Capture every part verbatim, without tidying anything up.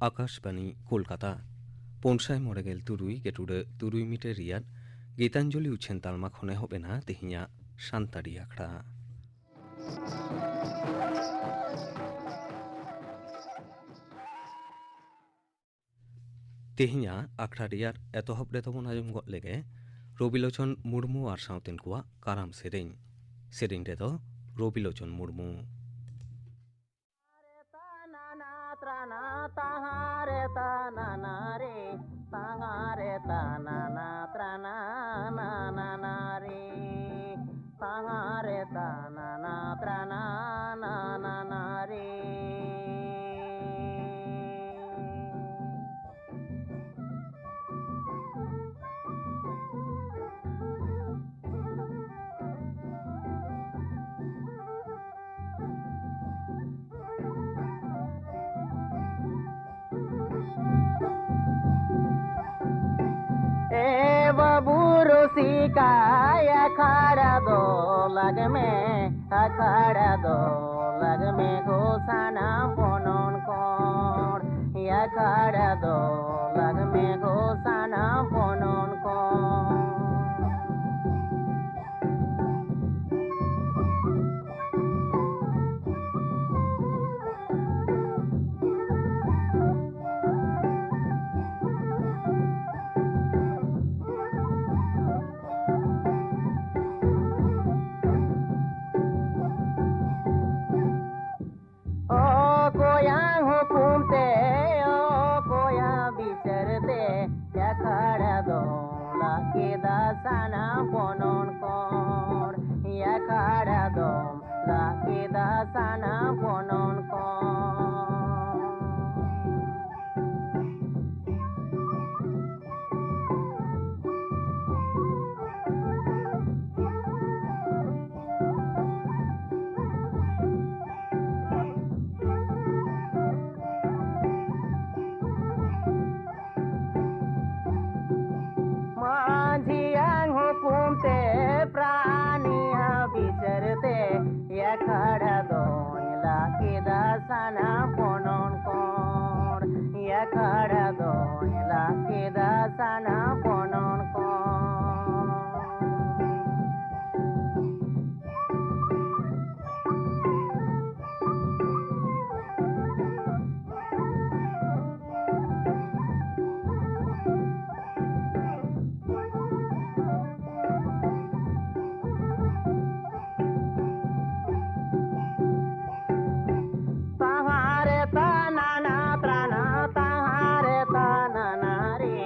ᱟᱠᱟᱥᱵᱟᱱᱤ ᱠᱳᱞᱠᱟᱛᱟ᱾ ᱯᱩᱱ ᱥᱟᱭ ᱢᱚᱬᱮ ᱜᱮᱞ ᱛᱩᱨᱩᱭ ᱜᱮᱴᱩᱰᱟᱹ ᱛᱩᱨᱩᱭ ᱢᱤᱴᱟᱨ ᱨᱮᱭᱟᱜ ᱜᱤᱛᱟᱧᱡᱚᱞᱤ ᱩᱪᱷᱟᱹᱱ ᱛᱟᱞᱢᱟ ᱠᱷᱚᱱ ᱮᱦᱚᱵ ᱮᱱᱟ ᱛᱮᱦᱮᱧᱟᱜ ᱥᱟᱱᱛᱟᱲᱤ ᱟᱠᱷᱲᱟ᱾ ᱛᱮᱦᱮᱧᱟᱜ ᱟᱠᱷᱲᱟ ᱨᱮᱭᱟᱜ ᱮᱛᱚᱦᱚᱵ ᱨᱮᱫᱚ ᱵᱚᱱ ᱟᱸᱡᱚᱢ ᱜᱚᱫ ᱞᱮᱜᱮ ᱨᱚᱵᱤᱞᱳᱪᱚᱱ ᱢᱩᱨᱢᱩ ᱟᱨ ᱥᱟᱶᱛᱮᱱ ᱠᱚᱣᱟᱜ ᱠᱟᱨᱟᱢ ᱥᱮᱨᱮᱧ᱾ ᱥᱮᱨᱮᱧ ᱨᱮᱫᱚ ᱨᱚᱵᱤᱞᱳᱪᱚᱱ ᱢᱩᱨᱢᱩ᱾ ᱮ ᱵᱟᱹᱵᱩ ᱨᱩᱥᱤᱠᱟ, ᱟᱠᱷᱟᱲᱟ ᱫᱚ ᱞᱟᱜᱽᱢᱮ, ᱟᱠᱷᱟᱲᱟ ᱫᱚ ᱞᱟᱜᱽᱢᱮ ᱜᱳ ᱥᱟᱱᱟᱢ ᱯᱚᱱᱚᱱ ᱠᱚᱲ, ᱟᱠᱷᱟᱲᱟ ᱫᱚ ᱞᱟᱜᱽᱢᱮ ᱜᱳ ᱥᱟᱱᱟᱢ ᱯᱚᱱᱚᱱ ᱠᱚᱲ᱾ ᱚᱠᱚᱭᱟᱜ ᱦᱩᱠᱩᱢ ᱛᱮ, ᱚᱠᱚᱭᱟᱜ ᱵᱤᱪᱟᱹᱨ ᱛᱮ, ᱟᱠᱷᱟᱲᱟ ᱫᱚ ᱞᱟᱜ ᱠᱮᱫᱟ ᱥᱟᱱᱟᱢ ᱯᱚᱱᱚᱱ ᱠᱚᱲ, ᱟᱠᱷᱟᱲᱟ ᱫᱚ ᱞᱟᱜ ᱠᱮᱫᱟ ᱥᱟᱱᱟᱢ ᱯᱚᱱᱚᱱ ᱠᱚᱲ᱾ ᱢᱟᱹᱡᱷᱤᱭᱟᱜ ᱦᱩᱠᱩᱢ ᱛᱮ ᱠᱷᱟᱲᱟ ᱫᱚᱭ ᱞᱟᱜ ᱠᱮᱫᱟ ᱥᱟᱱᱟ ᱯᱚᱱᱚᱱ ᱠᱚ᱾ ᱛᱟᱦᱟᱨᱮ ᱛᱟᱱᱟᱱᱟ ᱛᱨᱟᱱᱟ, ᱛᱟᱦᱟᱨᱮ ᱛᱟᱱᱟᱱᱟ ᱨᱮ,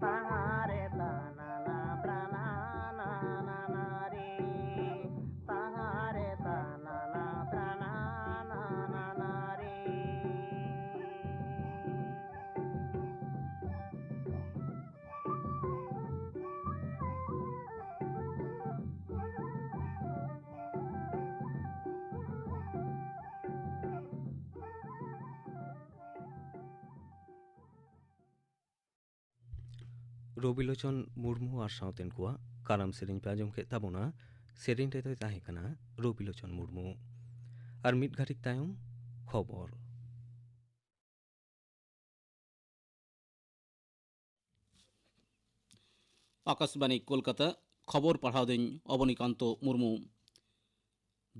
ᱛᱟᱦᱟᱨᱮ ᱛᱟᱱᱟᱱᱟ ᱛᱨᱟᱱᱟ ᱱᱟᱱᱟ ᱨᱮ, ᱛᱟᱦᱟᱨᱮ ᱛᱟᱱᱟᱱᱟ ᱛᱨᱟᱱᱟ ᱱᱟᱱᱟ ᱨᱮ᱾ ᱨᱚᱵᱤᱞᱳᱪᱚᱱ ᱢᱩᱨᱢᱩ ᱟᱨ ᱥᱟᱶᱛᱮᱱ ᱠᱚᱣᱟᱜ ᱠᱟᱨᱟᱢ ᱥᱮᱨᱮᱧ ᱯᱮ ᱟᱸᱡᱚᱢ ᱠᱮᱫ ᱛᱟᱵᱚᱱᱟ᱾ ᱥᱮᱨᱮᱧ ᱨᱮᱫᱚᱭ ᱛᱟᱦᱮᱸ ᱠᱟᱱᱟ ᱨᱚᱵᱤᱞᱳᱪᱚᱱ ᱢᱩᱨᱢᱩ᱾ ᱟᱨ ᱢᱤᱫ ᱜᱷᱟᱹᱲᱤᱡ ᱛᱟᱭᱚᱢ ᱠᱷᱚᱵᱚᱨ᱾ ᱟᱠᱟᱥᱵᱟᱬᱤ ᱠᱳᱞᱠᱟᱛᱟ, ᱠᱷᱚᱵᱚᱨ ᱯᱟᱲᱦᱟᱣ ᱫᱟᱹᱧ ᱚᱵᱚᱱᱤᱠᱟᱱᱛᱚ ᱢᱩᱨᱢᱩ᱾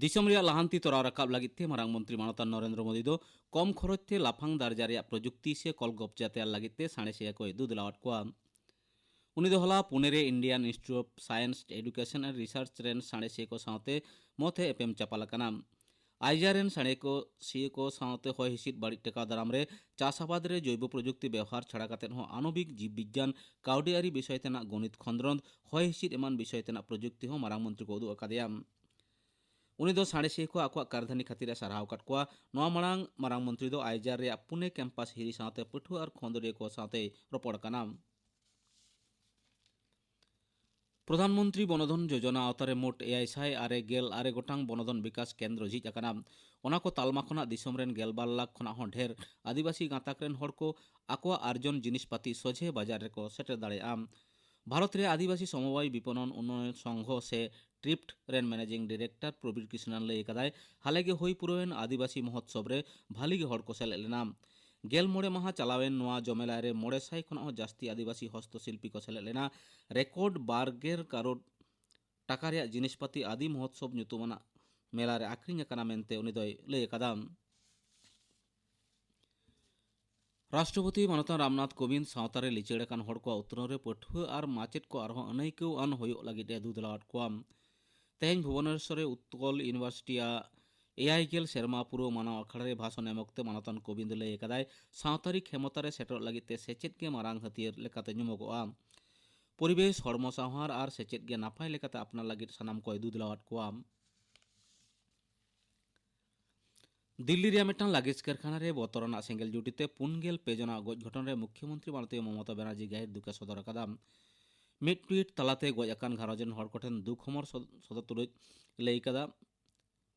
ᱫᱤᱥᱚᱢ ᱨᱮᱭᱟᱜ ᱞᱟᱦᱟᱱᱛᱤ ᱛᱚᱨᱟᱣ ᱨᱟᱠᱟᱵ ᱞᱟᱹᱜᱤᱫ ᱛᱮ ᱢᱟᱨᱟᱝ ᱢᱚᱱᱛᱨᱤ ᱢᱟᱱᱚᱛᱟᱱ ᱱᱚᱨᱮᱱᱫᱨᱚ ᱢᱳᱫᱤ ᱫᱚ ᱠᱚᱢ ᱠᱷᱚᱨᱚᱪ ᱛᱮ ᱞᱟᱯᱷᱟᱝ ᱫᱟᱨᱡᱟ ᱨᱮᱭᱟᱜ ᱯᱨᱚᱡᱩᱠᱛᱤ ᱥᱮ ᱠᱚᱞᱜᱚᱯ ᱡᱟ ᱛᱮᱭᱟᱨ ᱞᱟᱹᱜᱤᱫ ᱛᱮ ᱥᱟᱬᱮᱥᱤᱭᱟᱹ ᱠᱚᱭ ᱫᱩᱫᱽᱞᱟᱣᱟᱫ ᱠᱚᱣᱟ᱾ ᱩᱱᱤ ᱫᱚ ᱦᱚᱞᱟ ᱯᱩᱱᱮ ᱨᱮ Indian Institute of Science Education and Research ᱨᱮᱱ ᱥᱟᱬᱮᱥᱤᱭᱟᱹ ᱠᱚ ᱥᱟᱶᱛᱮ ᱢᱚᱛ ᱮ ᱮᱯᱮᱢ ᱪᱟᱯᱟᱞ ᱟᱠᱟᱱᱟ᱾ ᱟᱭᱡᱟᱨ ᱨᱮᱱ ᱥᱟᱬᱮᱥᱤᱭᱟᱹ ᱠᱚ ᱥᱟᱶᱛᱮ ᱦᱚᱭ ᱦᱤᱸᱥᱤᱫ ᱵᱟᱹᱲᱤᱡ ᱴᱮᱠᱟᱣ ᱫᱟᱨᱟᱢ ᱨᱮ ᱪᱟᱥ ᱟᱵᱟᱫ ᱨᱮ ᱡᱳᱭᱵᱚ ᱯᱨᱚᱡᱩᱠᱛᱤ ᱵᱮᱣᱦᱟᱨ ᱪᱷᱟᱲᱟ ᱠᱟᱛᱮ ᱦᱚᱸ ᱟᱱᱚᱵᱤᱠ ᱡᱤᱵᱽ ᱵᱤᱜᱽᱜᱟᱱ, ᱠᱟᱹᱣᱰᱤ ᱟᱹᱨᱤ ᱵᱤᱥᱚᱭ ᱛᱮᱱᱟᱜ ᱜᱚᱱᱤᱛ ᱠᱷᱚᱸᱫᱽᱨᱚᱸᱫᱽ, ᱦᱚᱭ ᱦᱤᱸᱥᱤᱫ ᱮᱢᱟᱱ ᱵᱤᱥᱚᱭ ᱛᱮᱱᱟᱜ ᱯᱨᱚᱡᱩᱠᱛᱤ ᱦᱚᱸ ᱢᱟᱨᱟᱝ ᱢᱚᱱᱛᱨᱤ ᱠᱚ ᱩᱫᱩᱜ ᱟᱠᱟᱫᱮᱭᱟ᱾ ᱩᱱᱤ ᱫᱚ ᱥᱟᱬᱮᱥᱤᱭᱟᱹ ᱠᱚ ᱟᱠᱚᱣᱟᱜ ᱠᱟᱹᱨᱫᱷᱟᱹᱱᱤ ᱠᱷᱟᱹᱛᱤᱨ ᱮ ᱥᱟᱨᱦᱟᱣ ᱟᱠᱟᱫ ᱠᱚᱣᱟ᱾ ᱱᱚᱣᱟ ᱢᱟᱲᱟᱝ ᱢᱟᱨᱟᱝ ᱢᱚᱱᱛᱨᱤ ᱫᱚ ᱟᱭᱡᱟᱨ ᱨᱮᱭᱟᱜ ᱯᱩᱱᱮ ᱠᱮᱢᱯᱟᱥ ᱦᱤᱨᱤ ᱥᱟᱶᱛᱮ ᱯᱟᱹᱴᱷᱩᱣᱟᱹ ᱟᱨ ᱠᱷᱚᱸᱫᱽᱨᱤᱭᱟᱹ ᱠᱚ ᱥᱟᱶᱛᱮᱭ ᱨᱚᱯᱚᱲ ᱟᱠᱟᱱᱟ᱾ ᱯᱨᱚᱫᱷᱟᱱ ᱢᱚᱱᱛᱨᱤ ᱵᱚᱱᱚᱫᱷᱚᱱ ᱡᱳᱡᱚᱱᱟ ᱟᱣᱛᱟᱨᱮ ᱢᱳᱴ ᱮᱭᱟᱭ ᱥᱟᱭ ᱟᱨᱮ ᱜᱮᱞ ᱟᱨᱮ ᱜᱚᱴᱟᱝ ᱵᱚᱱᱚᱫᱷᱚᱱ ᱵᱤᱠᱟᱥ ᱠᱮᱱᱫᱨᱚ ᱡᱷᱤᱡ ᱟᱠᱟᱱᱟ᱾ ᱚᱱᱟ ᱠᱚ ᱛᱟᱞᱢᱟ ᱠᱷᱚᱱᱟᱜ ᱫᱤᱥᱚᱢ ᱨᱮᱱ ᱜᱮᱞᱵᱟᱨ ᱞᱟᱠᱷ ᱠᱷᱚᱱᱟᱜ ᱦᱚᱸ ᱰᱷᱮᱨ ᱟᱹᱫᱤᱵᱟᱹᱥᱤ ᱜᱟᱸᱛᱟᱠ ᱨᱮᱱ ᱦᱚᱲ ᱠᱚ ᱟᱠᱚᱣᱟᱜ ᱟᱨᱡᱚᱱ ᱡᱤᱱᱤᱥ ᱯᱟᱹᱛᱤ ᱥᱚᱡᱷᱮ ᱵᱟᱡᱟᱨ ᱨᱮᱠᱚ ᱥᱮᱴᱮᱨ ᱫᱟᱲᱮᱭᱟᱜᱼᱟ᱾ ᱵᱷᱟᱨᱚᱛ ᱨᱮ ᱟᱹᱫᱤᱵᱟᱹᱥᱤ ᱥᱚᱢᱚᱵᱟᱭ ᱵᱤᱯᱚᱱᱚᱱ ᱩᱱᱱᱚᱭᱚᱱ ᱥᱚᱝᱜᱷᱚ ᱥᱮ ᱴᱨᱤᱯᱴ ᱨᱮᱱ ᱢᱮᱱᱮᱡᱤᱝ ᱰᱤᱨᱮᱠᱴᱚᱨ ᱯᱨᱚᱵᱤᱨ ᱠᱨᱤᱥᱱᱟᱱ ᱞᱟᱹᱭ ᱟᱠᱟᱫᱟᱭ, ᱦᱟᱞᱮ ᱜᱮ ᱦᱩᱭ ᱯᱩᱨᱟᱹᱣᱮᱱ ᱟᱹᱫᱤᱵᱟᱹᱥᱤ ᱢᱚᱦᱳᱛᱥᱚᱵ ᱨᱮ ᱵᱷᱟᱹᱞᱤ ᱜᱮ ᱦᱚᱲ ᱠᱚ ᱥᱮᱞᱮᱫ ᱞᱮᱱᱟ᱾ ᱜᱮᱞ ᱢᱚᱬᱮ ᱢᱟᱦᱟ ᱪᱟᱞᱟᱣᱮᱱ ᱱᱚᱣᱟ ᱡᱚᱢᱮᱞᱟᱭ ᱨᱮ ᱢᱚᱬᱮ ᱥᱟᱭ ᱠᱷᱚᱱᱟᱜ ᱦᱚᱸ ᱡᱟᱹᱥᱛᱤ ᱟᱹᱫᱤᱵᱟᱹᱥᱤ ᱦᱚᱥᱛᱚᱥᱤᱞᱯᱤ ᱠᱚ ᱥᱮᱞᱮᱫ ᱞᱮᱱᱟ᱾ ᱨᱮᱠᱚᱨᱰ ᱵᱟᱨ ᱜᱮᱞ ᱠᱟᱨᱳᱲ ᱴᱟᱠᱟ ᱨᱮᱭᱟᱜ ᱡᱤᱱᱤᱥᱯᱟᱹᱛᱤ ᱟᱹᱫᱤ ᱢᱚᱦᱳᱛᱥᱚᱵᱽ ᱧᱩᱛᱩᱢᱟᱱᱟᱜ ᱢᱮᱞᱟ ᱨᱮ ᱟᱠᱷᱨᱤᱧ ᱟᱠᱟᱱᱟ ᱢᱮᱱᱛᱮ ᱩᱱᱤ ᱫᱚᱭ ᱞᱟᱹᱭ ᱟᱠᱟᱫᱟ᱾ ᱨᱟᱥᱴᱨᱚᱯᱚᱛᱤ ᱢᱟᱱᱚᱛᱟᱱ ᱨᱟᱢᱱᱟᱛᱷ ᱠᱳᱵᱤᱱᱫᱽ ᱥᱟᱶᱛᱟ ᱨᱮ ᱞᱤᱪᱟᱹᱲ ᱟᱠᱟᱱ ᱦᱚᱲ ᱠᱚᱣᱟᱜ ᱩᱛᱱᱟᱹᱣ ᱨᱮ ᱯᱟᱹᱴᱷᱩᱣᱟᱹ ᱟᱨ ᱢᱟᱪᱮᱫ ᱠᱚ ᱟᱨᱦᱚᱸ ᱟᱹᱱᱟᱹᱭᱠᱟᱹᱣ ᱟᱱ ᱦᱩᱭᱩᱜ ᱞᱟᱹᱜᱤᱫ ᱮ ᱫᱩᱫᱽᱞᱟᱣᱟᱫ ᱠᱚᱣᱟ᱾ ᱛᱮᱦᱮᱧ ᱵᱷᱩᱵᱚᱱᱮᱥᱚᱨ ᱨᱮ ᱩᱛᱠᱚᱞ ᱤᱭᱩᱱᱤᱵᱷᱟᱨᱥᱤᱴᱤ ᱟᱜ ᱮᱭᱟᱭ ᱜᱮᱞ ᱥᱮᱨᱢᱟ ᱯᱩᱨᱟᱹᱣ ᱢᱟᱱᱟᱣ ᱟᱠᱷᱲᱟ ᱨᱮ ᱵᱷᱟᱥᱚᱱ ᱮᱢ ᱚᱠᱛᱮ ᱢᱟᱱᱚᱛᱟᱱ ᱠᱳᱵᱤᱱᱫᱽ ᱞᱟᱹᱭ ᱟᱠᱟᱫᱟᱭ, ᱥᱟᱶᱛᱟᱨᱤ ᱠᱷᱮᱢᱚᱛᱟ ᱨᱮ ᱥᱮᱴᱮᱨᱚᱜ ᱞᱟᱹᱜᱤᱫ ᱛᱮ ᱥᱮᱪᱮᱫ ᱜᱮ ᱢᱟᱨᱟᱝ ᱦᱟᱹᱛᱭᱟᱹᱨ ᱞᱮᱠᱟᱛᱮ ᱧᱩᱢᱚᱜᱚᱜᱼᱟ᱾ ᱯᱚᱨᱤᱵᱮᱥ, ᱦᱚᱲᱢᱚ ᱥᱟᱶᱦᱟᱨ ᱟᱨ ᱥᱮᱪᱮᱫ ᱜᱮ ᱱᱟᱯᱟᱭ ᱞᱮᱠᱟᱛᱮ ᱟᱯᱱᱟᱨ ᱞᱟᱹᱜᱤᱫ ᱥᱟᱱᱟᱢ ᱠᱚᱭ ᱫᱩᱫᱽᱞᱟᱣᱟᱫ ᱠᱚᱣᱟ᱾ ᱫᱤᱞᱞᱤ ᱨᱮᱭᱟᱜ ᱢᱤᱫᱴᱟᱝ ᱞᱟᱜᱮᱡᱽ ᱠᱟᱨᱠᱷᱟᱱᱟ ᱨᱮ ᱵᱚᱛᱚᱨᱟᱱᱟᱜ ᱥᱮᱸᱜᱮᱞ ᱡᱩᱴᱤ ᱛᱮ ᱯᱩᱱ ᱜᱮᱞ ᱯᱮ ᱡᱚᱱᱟᱜ ᱜᱚᱡ ᱜᱷᱚᱴᱚᱱ ᱨᱮ ᱢᱩᱠᱷᱭᱚᱢᱚᱱᱛᱨᱤ ᱢᱟᱱᱚᱛᱤᱭᱟᱹ ᱢᱚᱢᱚᱛᱟ ᱵᱟᱱᱟᱨᱡᱤ ᱜᱟᱹᱦᱤᱨ ᱫᱩᱠ ᱮ ᱥᱚᱫᱚᱨ ᱟᱠᱟᱫᱟ᱾ ᱢᱤᱫ ᱴᱩᱭᱤᱴ ᱛᱟᱞᱟᱛᱮ ᱜᱚᱡ ᱟᱠᱟᱱ ᱜᱷᱟᱨᱚᱸᱡᱽ ᱨᱮᱱ ᱦᱚᱲ ᱠᱚᱴᱷᱮᱱ ᱫᱩᱠ ᱦᱚᱢᱚᱨ ᱥᱚᱫ-, ᱥᱚᱫᱚᱨ ᱛᱩᱞᱩᱡ ᱞᱟᱹᱭ ᱠᱟᱫᱟ,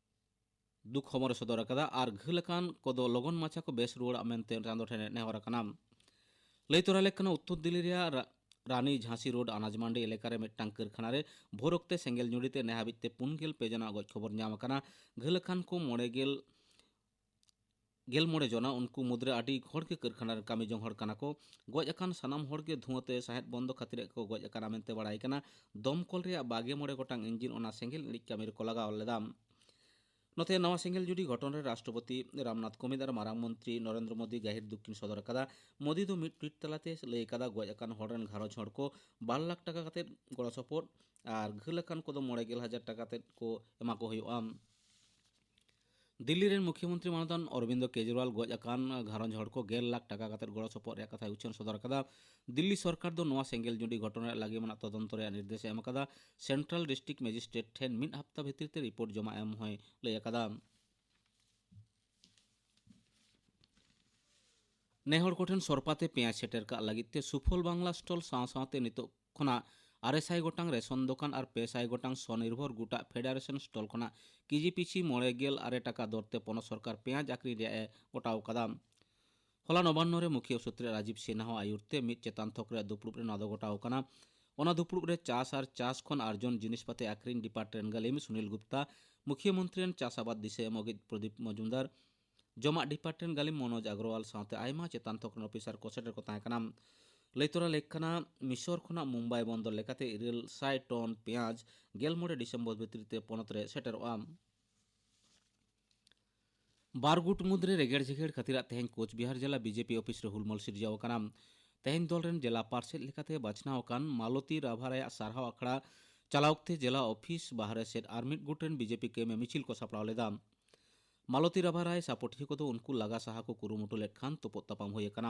ᱫᱩᱠ ᱦᱚᱢᱚᱨ ᱮ ᱥᱚᱫᱚᱨ ᱟᱠᱟᱫᱟ ᱟᱨ ᱜᱷᱟᱹᱞ ᱟᱠᱟᱱ ᱠᱚᱫᱚ ᱞᱚᱜᱚᱱ ᱢᱟᱪᱷᱟ ᱠᱚ ᱵᱮᱥ ᱨᱩᱣᱟᱹᱲᱟᱜ ᱢᱮᱱᱛᱮ ᱪᱟᱸᱫᱚ ᱴᱷᱮᱱ ᱮ ᱱᱮᱦᱚᱨ ᱟᱠᱟᱱᱟ᱾ ᱞᱟᱹᱭ ᱛᱚᱨᱟ ᱞᱮᱠ ᱠᱟᱱᱟ, ᱩᱛᱛᱚᱨ ᱫᱤᱞᱞᱤ ᱨᱮᱭᱟᱜ ᱨᱟ-, ᱨᱟᱱᱤ ᱡᱷᱟᱸᱥᱤ ᱨᱳᱰ ᱟᱱᱟᱡᱽ ᱢᱟᱱᱰᱤ ᱮᱞᱟᱠᱟ ᱨᱮ ᱢᱤᱫᱴᱟᱝ ᱠᱟᱹᱨᱠᱷᱟᱱᱟ ᱨᱮ ᱵᱷᱳᱨ ᱚᱠᱛᱮ ᱥᱮᱸᱜᱮᱞ ᱧᱩᱲᱤ ᱛᱮ ᱱᱮ ᱦᱟᱹᱵᱤᱡ ᱛᱮ ᱯᱩᱱ ᱜᱮᱞ ᱯᱮ ᱡᱚᱱᱟᱜ ᱜᱚᱡ ᱠᱷᱚᱵᱚᱨ ᱧᱟᱢ ᱟᱠᱟᱱᱟ᱾ ᱜᱷᱟᱹᱞ ᱟᱠᱟᱱ ᱠᱚ ᱢᱚᱬᱮ ᱜᱮᱞ, ᱜᱮᱞ ᱢᱚᱬᱮ ᱡᱚᱱᱟ, ᱩᱱᱠᱩ ᱢᱩᱫᱽᱨᱮ ᱟᱹᱰᱤ ᱦᱚᱲ ᱜᱮ ᱠᱟᱹᱨᱠᱷᱟᱱᱟ ᱨᱮ ᱠᱟᱹᱢᱤ ᱡᱚᱝ ᱦᱚᱲ ᱠᱟᱱᱟ ᱠᱚ᱾ ᱜᱚᱡ ᱟᱠᱟᱱ ᱥᱟᱱᱟᱢ ᱦᱚᱲ ᱜᱮ ᱫᱷᱩᱣᱟᱹ ᱛᱮ ᱥᱟᱦᱮᱫ ᱵᱚᱱᱫᱚ ᱠᱷᱟᱹᱛᱤᱨ ᱠᱚ ᱜᱚᱡ ᱟᱠᱟᱱᱟ ᱢᱮᱱᱛᱮ ᱵᱟᱲᱟᱭ ᱠᱟᱱᱟ᱾ ᱫᱚᱢᱠᱚᱞ ᱨᱮᱭᱟᱜ ᱵᱟᱜᱮ ᱢᱚᱬᱮ ᱜᱚᱴᱟᱝ ᱤᱧᱡᱤᱱ ᱚᱱᱟ ᱥᱮᱸᱜᱮᱞ ᱤᱬᱤᱡ ᱠᱟᱹᱢᱤ ᱨᱮᱠᱚ ᱞᱟᱜᱟᱣ ᱞᱮᱫᱟ᱾ ᱱᱚᱛᱮ, ᱱᱟᱣᱟ ᱥᱮᱸᱜᱮᱞ ᱡᱩᱰᱤ ᱜᱷᱚᱴᱚᱱ ᱨᱮ ᱨᱟᱥᱴᱨᱚᱯᱚᱛᱤ ᱨᱟᱢᱱᱟᱛᱷ ᱠᱳᱵᱤᱱᱫᱽ ᱟᱨ ᱢᱟᱨᱟᱝ ᱢᱚᱱᱛᱨᱤ ᱱᱚᱨᱮᱱᱫᱨᱚ ᱢᱳᱫᱤ ᱜᱟᱹᱦᱤᱨ ᱫᱩᱠ ᱠᱤᱱ ᱥᱚᱫᱚᱨ ᱟᱠᱟᱫᱟ᱾ ᱢᱳᱫᱤ ᱫᱚ ᱢᱤᱫ ᱴᱩᱭᱤᱴ ᱛᱟᱞᱟᱛᱮ ᱞᱟᱹᱭ ᱟᱠᱟᱫᱟ, ᱜᱚᱡ ᱟᱠᱟᱱ ᱦᱚᱲ ᱨᱮᱱ ᱜᱷᱟᱨᱚᱸᱡᱽ ᱦᱚᱲ ᱠᱚ ᱵᱟᱨ ᱞᱟᱠᱷ ᱴᱟᱠᱟ ᱠᱟᱛᱮ ᱜᱚᱲᱚ ᱥᱚᱯᱚᱦᱚᱫ ᱟᱨ ᱜᱷᱟᱹᱞ ᱟᱠᱟᱱ ᱠᱚᱫᱚ ᱢᱚᱬᱮ ᱜᱮᱞ ᱦᱟᱡᱟᱨ ᱴᱟᱠᱟ ᱠᱟᱛᱮ ᱠᱚ ᱮᱢᱟ ᱠᱚ ᱦᱩᱭᱩᱜᱼᱟ᱾ ᱫᱤᱞᱞᱤ ᱨᱮᱱ ᱢᱩᱠᱷᱭᱚᱢᱚᱱᱛᱨᱤ ᱢᱟᱱᱚᱛᱟᱱ ᱚᱨᱵᱤᱱᱫᱚ ᱠᱮᱡᱨᱤᱣᱟᱞ ᱜᱚᱡ ᱟᱠᱟᱱ ᱜᱷᱟᱨᱚᱸᱡᱽ ᱦᱚᱲ ᱠᱚ ᱜᱮᱞ ᱞᱟᱠᱷ ᱴᱟᱠᱟ ᱠᱟᱛᱮ ᱜᱚᱲᱚ ᱥᱚᱯᱚᱦᱚᱫ ᱨᱮᱭᱟᱜ ᱠᱟᱛᱷᱟᱭ ᱩᱪᱷᱟᱹᱱ ᱥᱚᱫᱚᱨ ᱟᱠᱟᱫᱟ᱾ ᱫᱤᱞᱞᱤ ᱥᱚᱨᱠᱟᱨ ᱫᱚ ᱱᱚᱣᱟ ᱥᱮᱸᱜᱮᱞ ᱡᱩᱰᱤ ᱜᱷᱚᱴᱚᱱ ᱨᱮᱭᱟᱜ ᱞᱟᱹᱜᱤᱢᱟᱱᱟᱜ ᱛᱚᱫᱚᱱᱛᱚ ᱨᱮᱭᱟᱜ ᱱᱤᱨᱫᱮᱥ ᱮ ᱮᱢ ᱟᱠᱟᱫᱟ᱾ ᱥᱮᱱᱴᱨᱟᱞ ᱰᱤᱥᱴᱨᱤᱠᱴ ᱢᱮᱡᱤᱥᱴᱨᱮᱴ ᱴᱷᱮᱱ ᱢᱤᱫ ᱦᱟᱯᱛᱟ ᱵᱷᱤᱛᱤᱨ ᱛᱮ ᱨᱤᱯᱳᱨᱴ ᱡᱚᱢᱟ ᱮᱢ ᱦᱚᱸᱭ ᱞᱟᱹᱭ ᱟᱠᱟᱫᱟ᱾ ᱱᱮ ᱦᱚᱲ ᱠᱚᱴᱷᱮᱱ ᱥᱚᱨᱯᱟ ᱛᱮ ᱯᱮᱸᱭᱟᱡᱽ ᱥᱮᱴᱮᱨ ᱠᱟᱜ ᱞᱟᱹᱜᱤᱫ ᱛᱮ ᱥᱩᱯᱷᱚᱞ ᱵᱟᱝᱞᱟ ᱥᱴᱚᱞ ᱥᱟᱶ ᱥᱟᱶᱛᱮ ᱱᱤᱛᱚᱜ ᱠᱷᱚᱱᱟᱜ ᱟᱨᱮ ᱥᱟᱭ ᱜᱚᱴᱟᱝ ᱨᱮᱥᱚᱱ ᱫᱚᱠᱟᱱ ᱟᱨ ᱯᱮ ᱥᱟᱭ ᱜᱚᱴᱟᱝ ᱥᱚᱱᱤᱨᱵᱷᱚᱨ ᱜᱩᱴᱟᱜ ᱯᱷᱮᱰᱟᱨᱮᱥᱚᱱ ᱥᱴᱚᱞ ᱠᱷᱚᱱᱟᱜ ᱠᱮᱡᱤ ᱯᱤᱪᱷᱤ ᱢᱚᱬᱮ ᱜᱮᱞ ᱟᱨᱮ ᱴᱟᱠᱟ ᱫᱚᱨ ᱛᱮ ᱯᱚᱱᱚᱛ ᱥᱚᱨᱠᱟᱨ ᱯᱮᱸᱭᱟᱡᱽ ᱟᱠᱷᱨᱤᱧ ᱨᱮᱭᱟᱜ ᱮ ᱜᱚᱴᱟᱣ ᱟᱠᱟᱫᱟ᱾ ᱦᱚᱞᱟ ᱱᱚᱵᱟᱱᱱᱚ ᱨᱮ ᱢᱩᱠᱷᱤᱭᱟᱹ ᱥᱩᱛᱨᱮ ᱨᱟᱡᱤᱵᱽ ᱥᱤᱱᱦᱟ ᱟᱭᱩᱨ ᱛᱮ ᱢᱤᱫ ᱪᱮᱛᱟᱱ ᱛᱷᱚᱠ ᱨᱮ ᱫᱩᱯᱲᱩᱵ ᱨᱮ ᱱᱚᱣᱟ ᱫᱚ ᱜᱚᱴᱟᱣ ᱟᱠᱟᱱᱟ᱾ ᱚᱱᱟ ᱫᱩᱯᱲᱩᱵ ᱨᱮ ᱪᱟᱥ ᱟᱨ ᱪᱟᱥ ᱠᱷᱚᱱ ᱟᱨᱡᱚᱱ ᱡᱤᱱᱤᱥᱯᱟᱛᱤ ᱟᱠᱷᱨᱤᱧ ᱰᱤᱯᱟᱨᱴᱢᱮᱱᱴ ᱨᱮᱱ ᱜᱟᱹᱞᱤᱢ ᱥᱩᱱᱤᱞ ᱜᱩᱯᱛᱟ, ᱢᱩᱠᱷᱤᱭᱟᱹ ᱢᱚᱱᱛᱨᱤ ᱨᱮᱱ ᱪᱟᱥ ᱟᱵᱟᱫ ᱫᱤᱥᱟᱹ ᱮᱢ ᱚᱜᱤᱡ ᱯᱨᱚᱫᱤᱯ ᱢᱚᱡᱩᱢᱫᱟᱨ, ᱡᱚᱢᱟᱜ ᱰᱤᱯᱟᱨᱴᱢᱮᱱᱴ ᱜᱟᱹᱞᱤᱢ ᱢᱚᱱᱳᱡᱽ ᱟᱜᱨᱚᱣᱟᱞ ᱥᱟᱶᱛᱮ ᱟᱭᱢᱟ ᱪᱮᱛᱟᱱ ᱛᱷᱚᱠ ᱨᱮᱱ ᱚᱯᱷᱤᱥᱟᱨ ᱠᱚ ᱥᱮᱴᱮᱨ ᱠᱚ ᱛᱟᱦᱮᱸ ᱠᱟᱱᱟ᱾ ᱞᱟᱹᱭ ᱛᱚᱨᱟ ᱞᱮᱠ ᱠᱟᱱᱟ, ᱢᱤᱥᱚᱨ ᱠᱷᱚᱱᱟᱜ ᱢᱩᱢᱵᱟᱭ ᱵᱚᱱᱫᱚᱨ ᱞᱮᱠᱟᱛᱮ ᱤᱨᱟᱹᱞ ᱥᱟᱭ ᱴᱚᱱ ᱯᱮᱸᱭᱟᱡᱽ ᱜᱮᱞ ᱢᱚᱬᱮ ᱰᱤᱥᱮᱢᱵᱚᱨ ᱵᱷᱤᱛᱨᱤ ᱛᱮ ᱯᱚᱱᱚᱛ ᱨᱮ ᱥᱮᱴᱮᱨᱚᱜᱼᱟ᱾ ᱵᱟᱨ ᱜᱩᱴ ᱢᱩᱫᱽᱨᱮ ᱨᱮᱜᱮᱲ ᱡᱷᱮᱜᱮᱲ ᱠᱷᱟᱹᱛᱤᱨᱟᱜ ᱛᱮᱦᱮᱧ ᱠᱳᱪᱵᱤᱦᱟᱨ ᱡᱮᱞᱟ ᱵᱤᱡᱮᱯᱤ ᱚᱯᱷᱤᱥ ᱨᱮ ᱦᱩᱞᱢᱚᱞ ᱥᱤᱨᱡᱟᱹᱣ ᱟᱠᱟᱱᱟ᱾ ᱛᱮᱦᱮᱧ ᱫᱚᱞ ᱨᱮᱱ ᱡᱮᱞᱟ ᱯᱟᱨᱥᱮᱛ ᱞᱮᱠᱟᱛᱮ ᱵᱟᱪᱷᱱᱟᱣ ᱟᱠᱟᱱ ᱢᱟᱞᱚᱛᱤ ᱨᱟᱵᱷᱟᱨᱟᱭᱟᱜ ᱥᱟᱨᱦᱟᱣ ᱟᱠᱷᱲᱟ ᱪᱟᱞᱟᱣ ᱚᱠᱛᱮ ᱡᱮᱞᱟ ᱚᱯᱷᱤᱥ ᱵᱟᱦᱨᱮ ᱥᱮᱫ ᱟᱨ ᱢᱤᱫ ᱜᱩᱴ ᱨᱮᱱ ᱵᱤᱡᱮᱯᱤ ᱠᱟᱹᱢᱤᱭᱟᱹ ᱢᱤᱪᱷᱤᱞ ᱠᱚ ᱥᱟᱯᱲᱟᱣ ᱞᱮᱫᱟ᱾ ᱢᱟᱞᱚᱛᱤ ᱨᱟᱵᱷᱟᱨᱟᱭ ᱥᱟᱯᱚᱨᱴᱤᱭᱟᱹ ᱠᱚᱫᱚ ᱩᱱᱠᱩ ᱞᱟᱜᱟ ᱥᱟᱦᱟ ᱠᱚ ᱠᱩᱨᱩᱢᱩᱴᱩ ᱞᱮᱫ ᱠᱷᱟᱱ ᱛᱩᱯᱩᱫ ᱛᱟᱯᱟᱢ ᱦᱩᱭ ᱟᱠᱟᱱᱟ᱾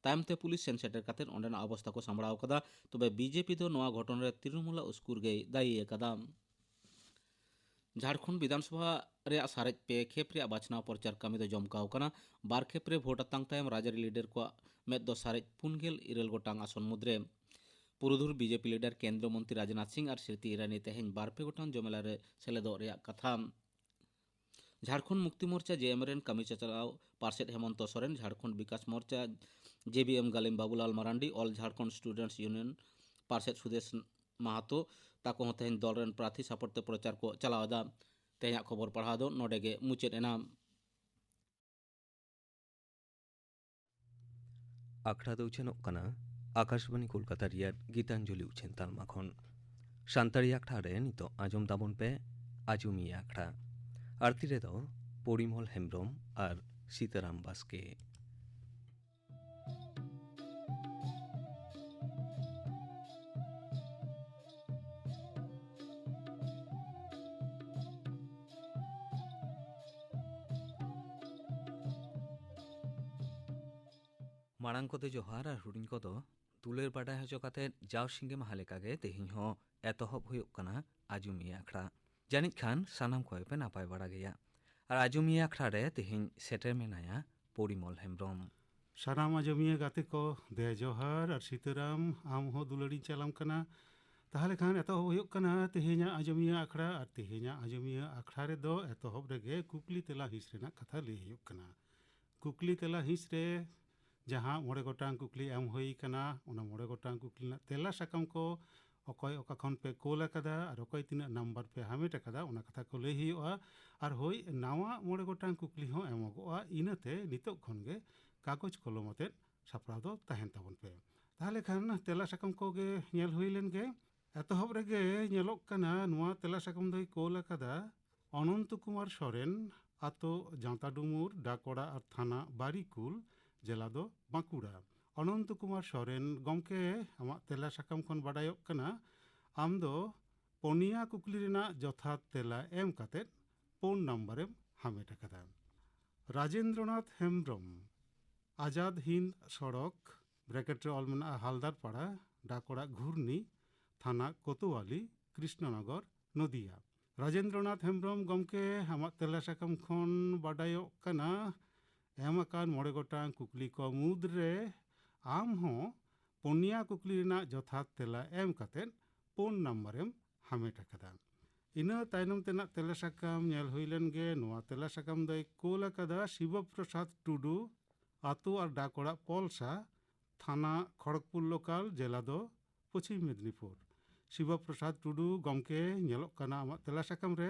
ᱛᱟᱭᱚᱢ ᱛᱮ ᱯᱩᱞᱤᱥ ᱥᱮᱱ ᱥᱮᱴᱮᱨ ᱠᱟᱛᱮ ᱚᱸᱰᱮᱱᱟᱜ ᱚᱵᱚᱥᱛᱟ ᱠᱚ ᱥᱟᱢᱵᱲᱟᱣ ᱟᱠᱟᱫᱟ᱾ ᱛᱚᱵᱮ ᱵᱤᱡᱮᱯᱤ ᱫᱚ ᱱᱚᱣᱟ ᱜᱷᱚᱴᱚᱱ ᱨᱮ ᱛᱨᱤᱱᱚᱢᱩᱞᱟᱜ ᱩᱥᱠᱩᱨ ᱜᱮᱭ ᱫᱟᱭᱤ ᱟᱠᱟᱫᱟ᱾ ᱡᱷᱟᱲᱠᱷᱚᱸᱰ ᱵᱤᱫᱷᱟᱱᱥᱚᱵᱷᱟ ᱨᱮᱭᱟᱜ ᱥᱟᱨᱮᱡ ᱯᱮ ᱠᱷᱮᱯ ᱨᱮᱭᱟᱜ ᱵᱟᱪᱷᱱᱟᱣ ᱯᱨᱚᱪᱟᱨ ᱠᱟᱹᱢᱤ ᱫᱚ ᱡᱚᱢᱠᱟᱣ ᱠᱟᱱᱟ᱾ ᱵᱟᱨ ᱠᱷᱮᱯ ᱨᱮ ᱵᱷᱳᱴ ᱟᱛᱟᱝ ᱛᱟᱭᱚᱢ ᱨᱟᱡᱽᱟᱹᱨᱤ ᱞᱤᱰᱟᱨ ᱠᱚᱣᱟᱜ ᱢᱮᱫ ᱫᱚ ᱥᱟᱨᱮᱡ ᱯᱩᱱ ᱜᱮᱞ ᱤᱨᱟᱹᱞ ᱜᱚᱴᱟᱝ ᱟᱥᱚᱱ ᱢᱩᱫᱽᱨᱮ᱾ ᱯᱩᱨᱩᱫᱷᱩᱞ ᱵᱤᱡᱮᱯᱤ ᱞᱤᱰᱟᱨ ᱠᱮᱱᱫᱨᱚ ᱢᱚᱱᱛᱨᱤ ᱨᱟᱡᱽᱱᱟᱛᱷ ᱥᱤᱝ ᱟᱨ ᱥᱢᱨᱤᱛᱤ ᱤᱨᱟᱱᱤ ᱛᱮᱦᱮᱧ ᱵᱟᱨ ᱯᱮ ᱜᱚᱴᱟᱝ ᱡᱚᱢᱮᱞᱟ ᱨᱮ ᱥᱮᱞᱮᱫᱚᱜ ᱨᱮᱭᱟᱜ ᱠᱟᱛᱷᱟ᱾ ᱡᱷᱟᱲᱠᱷᱚᱸᱰ ᱢᱩᱠᱛᱤ ᱢᱳᱨᱪᱟ, ᱡᱮ ᱮᱢ, ᱨᱮᱱ ᱠᱟᱹᱢᱤ ᱪᱟᱪᱞᱟᱣ ᱯᱟᱨᱥᱮᱛ ᱦᱮᱢᱚᱱᱛᱚ ᱥᱚᱨᱮᱱ, ᱡᱷᱟᱲᱠᱷᱚᱸᱰ ᱵᱤᱠᱟᱥ ᱢᱳᱨᱪᱟ, ᱡᱮ ᱵᱤ ᱮᱢ, ᱜᱟᱹᱞᱤᱢ ᱵᱟᱵᱩᱞᱟᱞ ᱢᱟᱨᱟᱱᱰᱤ, ᱚᱞ ᱡᱷᱟᱲᱠᱷᱚᱸᱰ ᱥᱴᱩᱰᱮᱱᱴᱥ ᱤᱭᱩᱱᱤᱭᱚᱱ ᱯᱟᱨᱥᱮᱛ ᱥᱩᱫᱮᱥ ᱢᱟᱦᱟᱛᱚ ᱛᱟᱠᱚ ᱦᱚᱸ ᱛᱮᱦᱮᱧ ᱫᱚᱞ ᱨᱮᱱ ᱯᱨᱟᱨᱛᱷᱤ ᱥᱟᱯᱚᱨᱴ ᱛᱮ ᱯᱨᱚᱪᱟᱨ ᱠᱚ ᱪᱟᱞᱟᱣ ᱮᱫᱟ᱾ ᱛᱮᱦᱮᱧᱟᱜ ᱠᱷᱚᱵᱚᱨ ᱯᱟᱲᱦᱟᱣ ᱫᱚ ᱱᱚᱰᱮ ᱜᱮ ᱢᱩᱪᱟᱹᱫ ᱮᱱᱟ᱾ ᱟᱠᱷᱲᱟ ᱫᱚ ᱩᱪᱷᱟᱹᱱᱚᱜ ᱠᱟᱱᱟ ᱟᱠᱟᱥᱵᱟᱱᱤ ᱠᱳᱞᱠᱟᱛᱟ ᱨᱮᱭᱟᱜ ᱜᱤᱛᱟᱧᱡᱚᱞᱤ ᱩᱪᱷᱟᱹᱱ ᱛᱟᱞᱢᱟ ᱠᱷᱚᱱ᱾ ᱥᱟᱱᱛᱟᱲᱤ ᱟᱠᱷᱲᱟ ᱨᱮ ᱱᱤᱛᱚᱜ ᱟᱸᱡᱚᱢ ᱛᱟᱵᱚᱱ ᱯᱮ ᱟᱡᱚᱢᱤᱭᱟᱹ ᱟᱠᱷᱲᱟ᱾ ᱟᱹᱨᱛᱤ ᱨᱮᱫᱚ ᱯᱚᱨᱤᱢᱚᱞ ᱦᱮᱢᱵᱽᱨᱚᱢ ᱟᱨ ᱥᱤᱛᱟᱨᱟᱢ ᱵᱟᱥᱠᱮ᱾ ᱢᱟᱲᱟᱝ ᱠᱚᱫᱚ ᱡᱚᱦᱟᱨ ᱟᱨ ᱦᱩᱰᱤᱧ ᱠᱚᱫᱚ ᱫᱩᱞᱟᱹᱲ ᱵᱟᱰᱟᱭ ᱦᱚᱪᱚ ᱠᱟᱛᱮ ᱡᱟᱣ ᱥᱤᱸᱜᱮ ᱢᱟᱦᱟ ᱞᱮᱠᱟᱜᱮ ᱛᱮᱦᱮᱧ ᱦᱚᱸ ᱮᱛᱚᱦᱚᱵ ᱦᱩᱭᱩᱜ ᱠᱟᱱᱟ ᱟᱡᱚᱢᱤᱭᱟᱹ ᱟᱠᱷᱲᱟ᱾ ᱡᱟᱹᱱᱤᱡ ᱠᱷᱟᱱ ᱥᱟᱱᱟᱢ ᱠᱚᱜᱮ ᱯᱮ ᱱᱟᱯᱟᱭ ᱵᱟᱲᱟ ᱜᱮᱭᱟ᱾ ᱟᱨ ᱟᱡᱚᱢᱤᱭᱟᱹ ᱟᱠᱷᱲᱟ ᱨᱮ ᱛᱮᱦᱮᱧ ᱥᱮᱴᱮᱨ ᱢᱮᱱᱟᱭᱟ ᱯᱚᱨᱤᱢᱚᱞ ᱦᱮᱢᱵᱽᱨᱚᱢ᱾ ᱥᱟᱱᱟᱢ ᱟᱡᱚᱢᱤᱭᱟᱹ ᱜᱟᱛᱮ ᱠᱚ, ᱫᱮ ᱡᱚᱦᱟᱨ ᱟᱨ ᱥᱤᱛᱟᱹᱨᱟᱢ, ᱟᱢ ᱦᱚᱸ ᱫᱩᱞᱟᱹᱲᱤᱧ ᱪᱟᱞᱟᱢ ᱠᱟᱱᱟ᱾ ᱛᱟᱦᱚᱞᱮ ᱠᱷᱟᱱ ᱮᱛᱚᱦᱚᱵ ᱦᱩᱭᱩᱜ ᱠᱟᱱᱟ ᱛᱮᱦᱮᱧᱟᱜ ᱟᱡᱚᱢᱤᱭᱟᱹ ᱟᱠᱷᱲᱟ᱾ ᱟᱨ ᱛᱮᱦᱮᱧᱟᱜ ᱟᱡᱚᱢᱤᱭᱟᱹ ᱟᱠᱷᱲᱟ ᱨᱮᱫᱚ ᱮᱛᱚᱦᱚᱵ ᱨᱮᱜᱮ ᱠᱩᱠᱞᱤ ᱛᱮᱞᱟ ᱦᱤᱸᱥ ᱨᱮᱱᱟᱜ ᱠᱟᱛᱷᱟ ᱞᱟᱹᱭ ᱦᱩᱭᱩᱜ ᱠᱟᱱᱟ᱾ ᱠᱩᱠᱞᱤ ᱛᱮᱞᱟ ᱦᱤᱸᱥ ᱨᱮ ᱡᱟᱦᱟᱸ ᱢᱚᱬᱮ ᱜᱚᱴᱟᱝ ᱠᱩᱠᱞᱤ ᱮᱢ ᱦᱩᱭ ᱠᱟᱱᱟ, ᱚᱱᱟ ᱢᱚᱬᱮ ᱜᱚᱴᱟᱝ ᱠᱩᱠᱞᱤ ᱨᱮᱱᱟᱜ ᱛᱮᱞᱟ ᱥᱟᱠᱟᱢ ᱠᱚ ᱚᱠᱚᱭ ᱚᱠᱟ ᱠᱷᱚᱱ ᱯᱮ ᱠᱳᱞ ᱟᱠᱟᱫᱟ ᱟᱨ ᱚᱠᱚᱭ ᱛᱤᱱᱟᱹᱜ ᱱᱟᱢᱵᱟᱨ ᱯᱮ ᱦᱟᱢᱮᱴ ᱟᱠᱟᱫᱟ, ᱚᱱᱟ ᱠᱟᱛᱷᱟ ᱠᱚ ᱞᱟᱹᱭ ᱦᱩᱭᱩᱜᱼᱟ᱾ ᱟᱨ ᱦᱳᱭ, ᱱᱟᱣᱟ ᱢᱚᱬᱮ ᱜᱚᱴᱟᱝ ᱠᱩᱠᱞᱤ ᱦᱚᱸ ᱮᱢᱚᱜᱚᱜᱼᱟ᱾ ᱤᱱᱟᱹᱛᱮ ᱱᱤᱛᱚᱜ ᱠᱷᱚᱱ ᱜᱮ ᱠᱟᱜᱚᱡᱽ ᱠᱚᱞᱚᱢ ᱟᱛᱮᱫ ᱥᱟᱯᱲᱟᱣ ᱫᱚ ᱛᱟᱦᱮᱱ ᱛᱟᱵᱚᱱ ᱯᱮ᱾ ᱛᱟᱦᱚᱞᱮ ᱠᱷᱟᱱ ᱛᱮᱞᱟ ᱥᱟᱠᱟᱢ ᱠᱚᱜᱮ ᱧᱮᱞ ᱦᱩᱭ ᱞᱮᱱ ᱜᱮ᱾ ᱮᱛᱚᱦᱚᱵ ᱨᱮᱜᱮ ᱧᱮᱞᱚᱜ ᱠᱟᱱᱟ, ᱱᱚᱣᱟ ᱛᱮᱞᱟ ᱥᱟᱠᱟᱢ ᱫᱚᱭ ᱠᱳᱞ ᱟᱠᱟᱫᱟ ᱚᱱᱚᱱᱛᱚ ᱠᱩᱢᱟᱨ ᱥᱚᱨᱮᱱ, ᱟᱛᱳ ᱡᱟᱸᱛᱟᱰᱩᱢᱩᱨ, ᱰᱟᱠᱚᱲᱟ ᱟᱨ ᱛᱷᱟᱱᱟ ᱵᱟᱨᱤᱠᱩᱞ, ᱡᱮᱞᱟ ᱫᱚ ᱵᱟᱸᱠᱩᱲᱟ᱾ ᱚᱱᱚᱱᱛᱚ ᱠᱩᱢᱟᱨ ᱥᱚᱨᱮᱱ ᱜᱚᱢᱠᱮ, ᱟᱢᱟᱜ ᱛᱮᱞᱟ ᱥᱟᱠᱟᱢ ᱠᱷᱚᱱ ᱵᱟᱰᱟᱭᱚᱜ ᱠᱟᱱᱟ, ᱟᱢ ᱫᱚ ᱯᱚᱱᱭᱟ ᱠᱩᱠᱞᱤ ᱨᱮᱱᱟᱜ ᱡᱚᱛᱷᱟᱛ ᱛᱮᱞᱟ ᱮᱢ ᱠᱟᱛᱮᱫ ᱯᱩᱱ ᱱᱟᱢᱵᱟᱨᱮᱢ ᱦᱟᱢᱮᱴ ᱟᱠᱟᱫᱟ᱾ ᱨᱟᱡᱮᱱᱫᱨᱚᱱᱟᱛᱷ ᱦᱮᱢᱵᱽᱨᱚᱢ, ᱟᱡᱟᱫᱽ ᱦᱤᱱᱫ ᱥᱚᱲᱚᱠ, ᱵᱨᱮᱠᱮᱴ ᱨᱮ ᱚᱞ ᱢᱮᱱᱟᱜᱼᱟ ᱦᱟᱞᱫᱟᱨᱯᱟᱲᱟ, ᱰᱟᱠᱚᱲᱟ ᱜᱷᱩᱨᱱᱤ, ᱛᱷᱟᱱᱟ ᱠᱳᱛᱳᱣᱟᱞᱤ, ᱠᱨᱤᱥᱱᱚᱱᱚᱜᱚᱨ, ᱱᱚᱫᱤᱭᱟ᱾ ᱨᱟᱡᱮᱱᱫᱨᱚᱱᱟᱛᱷ ᱦᱮᱢᱵᱽᱨᱚᱢ ᱜᱚᱢᱠᱮ, ᱟᱢᱟᱜ ᱛᱮᱞᱟ ᱥᱟᱠᱟᱢ ᱠᱷᱚᱱ ᱵᱟᱰᱟᱭᱚᱜ ᱠᱟᱱᱟ, ᱮᱢ ᱟᱠᱟᱱ ᱢᱚᱬᱮ ᱜᱚᱴᱟᱝ ᱠᱩᱠᱞᱤ ᱠᱚ ᱢᱩᱫᱽᱨᱮ ᱟᱢ ᱦᱚᱸ ᱯᱩᱱᱭᱟ ᱠᱩᱠᱞᱤ ᱨᱮᱱᱟᱜ ᱡᱚᱛᱷᱟᱛ ᱛᱮᱞᱟ ᱮᱢ ᱠᱟᱛᱮᱫ ᱯᱩᱱ ᱱᱟᱢᱵᱟᱨᱮᱢ ᱦᱟᱢᱮᱴ ᱟᱠᱟᱫᱟ᱾ ᱤᱱᱟᱹ ᱛᱟᱭᱱᱚᱢ ᱛᱮᱱᱟᱜ ᱛᱮᱞᱟ ᱥᱟᱠᱟᱢ ᱧᱮᱞ ᱦᱩᱭ ᱞᱮᱱ ᱜᱮ᱾ ᱱᱚᱣᱟ ᱛᱮᱞᱟ ᱥᱟᱠᱟᱢ ᱫᱚᱭ ᱠᱳᱞ ᱟᱠᱟᱫᱟ ᱥᱤᱵᱚ ᱯᱨᱚᱥᱟᱫᱽ ᱴᱩᱰᱩ, ᱟᱛᱳ ᱟᱨ ᱰᱟᱠ ᱚᱲᱟᱜ ᱯᱚᱞᱥᱟ, ᱛᱷᱟᱱᱟ ᱠᱷᱚᱲᱚᱜᱽᱯᱩᱨ ᱞᱳᱠᱟᱞ, ᱡᱮᱞᱟ ᱫᱚ ᱯᱚᱪᱷᱤᱢ ᱢᱮᱫᱽᱱᱤᱯᱩᱨ᱾ ᱥᱤᱵᱚ ᱯᱨᱚᱥᱟᱫᱽ ᱴᱩᱰᱩ ᱜᱚᱢᱠᱮ, ᱧᱮᱞᱚᱜ ᱠᱟᱱᱟ ᱟᱢᱟᱜ ᱛᱮᱞᱟ ᱥᱟᱠᱟᱢ ᱨᱮ